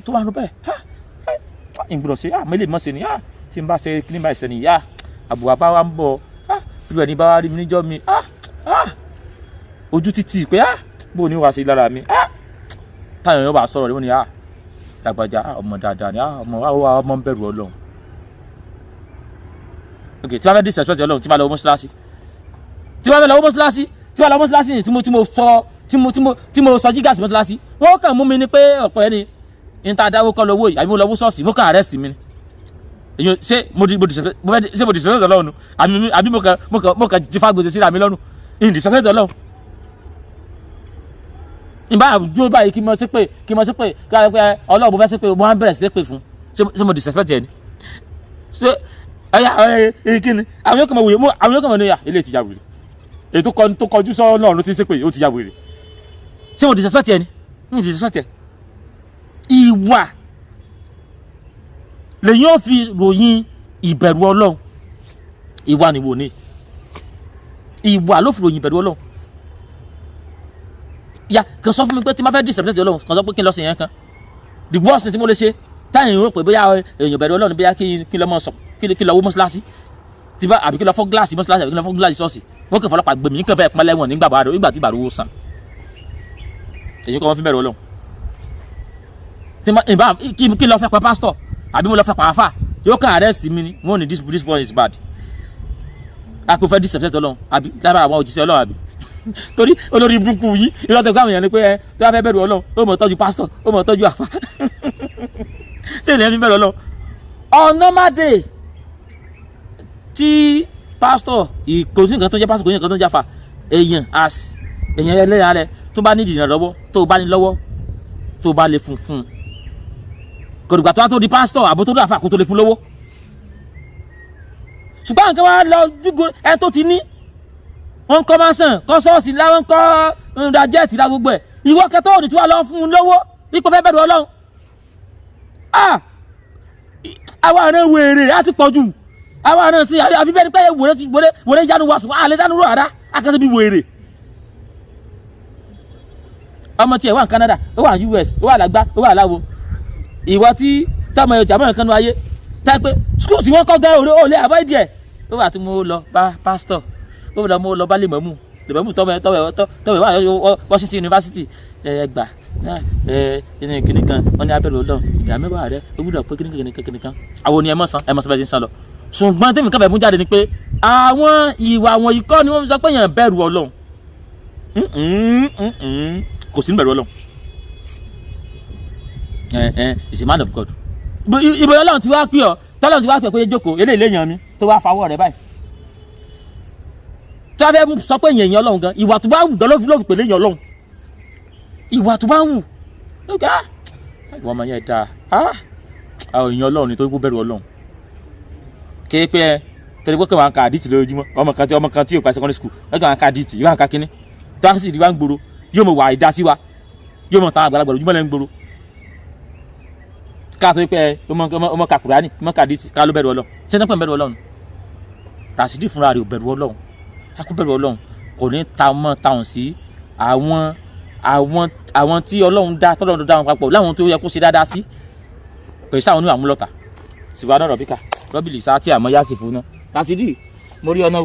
[SPEAKER 3] tó wà lọ bẹ́ẹ̀. Ah, ìgbọ́dọ̀ ṣe, ah, mẹ́lẹ̀ mọ́ ṣe ni, ah, tí n bá ṣe kí ní báyìí ṣe ni, ah, àbùwà bá wa ń bọ̀, ah, irú ẹni bá wa rí mi níjọ́ mi, ah, ah, ojú títì pé, ah, bó ni wàá ṣe lára mi? Ah, táwọn èèyàn bá sọ̀rọ̀ wọ́n ní, ah, lágbájá, ah, ọmọ dáadáa ni, ah, ọmọ, ah, ọmọ ń bẹ̀rù Ọlọ́run. Ok, tí wọ́n fẹ́ disrespect Ọlọ́run, tí wọ́n lọ mọ́ṣáláṣí, tí wọ́n fẹ́ lọ mọ́ṣáláṣí, tí wọ́n lọ mọ́ṣáláṣí, tí mo sọ jígàsì mọ́ṣáláṣí, wọ́n kàn mú mi ní pé ọ̀pọ̀ ẹni ní ta dáwó kọ́ lówó yìí, àbí mo lọ wó ṣọ́ọ̀ṣì, mo kàn arrest mi ni. Èyàn ṣé mo di mo fẹ́ ṣé mo disrespect Ọlọ́run, àbí mo kàn jífà gbèsè síra mi lọ́rùn? Ìyìn disrespect Ọlọ́run. Ìbá dúró báyìí, kí mo ṣe pé, kí mo ṣe pé kí wọ́n pé Ọlọ́run, mo fẹ́ ṣe pé mo á bẹ̀rẹ̀ sí pé fún. Ṣé mo disrespect ẹ ni? Ṣé ẹyà ẹ kí ni àwọn yóò kàn mọ wòye mú, àwọn yóò kàn mọ ní yà eléyìí ti ya wèrè, èyí tó kọjú sọ Ọlọ́run tí ń ṣe pé ó ti ya wèrè. Ṣé mo disrespect ẹ ni? Mo disrespect ẹ. Ìwà lèyìn ó fi ròyìn ìbẹ̀rù Ọlọ́run. Ìwà ni wò ní, ìwà ló fi ròyìn ìbẹ̀rù Ọlọ́run. Ya kàn sọ fún mi pé tí n bá fẹ́ disrespect Ọlọ́run, kàn sọ pé kí n lọ sí yẹn kan. The worst thing tí mo lè ṣe táyà ń rò pé bóyá èèyàn bẹ̀rù Ọlọ́run, bóyá kí n lọ mọ sọ, kí n lọ wó mọ́ṣáláṣí tí bá, àbí kí n lọ fọ́ gíláàsì mọ́ṣáláṣí, àbí kí n lọ fọ́ gíláàsì ṣọ́ọ̀ṣì. Wọ́n kàn fọlọ́pàá gbèmí nǹkan fẹ́ pọ́n lẹ́wọ̀n nígbà bá nígbà tí ìbàrú sàn. Èyí kọ́ wọ́n fi bẹ̀rù Ọlọ́run. Tí ma ìbá kí lọ fẹ́ pa pásítọ̀ àbí mo lọ fẹ́ pa àfà, yóò kàn arrest mi ni. Wọ́n ní this boy is bad. A kò fẹ́ disrespect Ọlọ́run àbí lára àwọn òjíṣẹ́ Ọlọ́run, àbí torí olórí burúkú yìí, ìrọ̀tẹ̀ gbọ́ àwọn èèyàn ni pé ẹ tó bá fẹ́ bẹ̀rù Ọlọ́run, ó mọ̀ tọ́jú pásítọ̀, ó mọ̀ tọ́jú àfà. Ṣé ènìyàn fi bẹ̀rù Ọlọ́run? On normal day tí pásítọ̀, kò sí nǹkan tó ń jẹ́ pásítọ̀, kò sí nǹkan tó ń jẹ́ àfà, èèyàn as èèyàn ẹlẹ́yà rẹ tó bá ní ìdìnnà lọ́wọ́, tó bá ní lọ́wọ́, tó bá lè fún fún un, kò dìgbà tó wá tó di pásítọ̀ àbó tó dé àfà kó tó lè fún lówó. Ṣùgbọ́n nǹkan wá lọ dúgbò ẹ tó ti ní wọ́n ń kọ́ máa sàn kọ́ ṣọ́ọ̀ṣì láwọn ń kọ́ ńlá jẹ́ẹ̀tì lá gbogbo ẹ̀. Ìwọ kẹtọ́ òní tí wàá lọ fún un lówó ipò fẹ́ bẹ̀rù Ọlọ́run. Ah, àwa àrùn wèrè á ti pọ̀ jù, àwa àrùn sí àfi bẹ́ẹ̀ ni pé wèrè ti wèrè wèrè yánu wa sùn àlẹ́ dánú rò àrá akẹ́tẹ́ bí wèrè. Ọmọ tiẹ̀ wà ní Canada, ó wà ní US, ó wà lágbá, ó wà láwo. Ìwọ tí tọmọ ẹ̀ jàmọ́ nǹkan nu ayé tá pé school tí wọ́n kọ́ gan òde ò lè avoid ẹ̀. Ó wà tí mo lọ bá pásítọ̀, ó lọ mo lọ bá lèmọ́mù lèmọ́mù tọmọ tọmọ tọmọ wà Washington University. Ẹ gbà Ẹ kíni kíni kan wọ́n ní abẹ́rẹ́ Ọlọ́run, ìdá mẹ́wàá rẹ ó gbúdọ̀ pé kíni kíni kíni kan. Àwọn ni ẹ mọ̀ san, ẹ mọ̀ san bẹ́ẹ̀ ti ń san lọ. Ṣùgbọ́n tèmi kẹfẹ́ mú jáde ni pé àwọn ìwà wọ̀nyí kọ́ ni wọ́n fi sọ pé èèyàn bẹ̀rù Ọlọ́run. Kò sí ní bẹ̀rù Ọlọ́run. Ẹ ẹ is a man of God. Ibo Ọlọ́run ti wá pè ọ́, tọ́lọ́run ti wá pè pé jókòó eléyìí léèyàn mi tó wá fawọ́ rẹ̀ báyìí, tó wá fẹ́ sọ pé èèyàn èèyàn Ọlọ́run gan, ìwà tó bá wù gan ló fi pè léèyàn Ọlọ́run. Ìwà tó bá wù lókè á, ìwà ọmọ yẹn dáa á, àwọn èèyàn Ọlọ́run ni tó kó bẹ̀rù Ọlọ́run. Kéé pé ẹ tẹ̀lé pé kí wọ́n ka àdìtì lójoojúmọ́. Ọmọ kan tí yóò pa secondary school, wọ́n kàn ka àdìtì, yóò ka kínní tí wọ́n sì di wá ń gbòòrò, yóò mọ̀ wà ìdásí wa, yóò mọ̀ tán àgbàlagbà lójúmọ́ lẹ́ ń gbòòrò. Ká tó pé ẹ ọmọ ka Kùránì, ọmọ ka àdìtì, ká ló bẹ̀rù Ọlọ́run. Ṣé ní pẹ́ bẹ̀rù Ọlọ́run? Rasidi fúnra rẹ̀ ò bẹ̀rù Ọlọ́run. A kò bẹ̀rù Ọlọ́run, kò ní ta mọ́ táwọn sí àwọn tí Ọlọ́run dá, tọ́lọ́run dá wọn papọ̀ láwọn tó yẹ kó ṣe dáadáa sí, pẹ̀lú sáwọn oníwà múlọ́ta. Ṣùgbọ́n náà rọ̀bíkà rọ́bìlì sáà tí àmọ́ yá sì fún náà. Rasidi, mo rí ọ náà.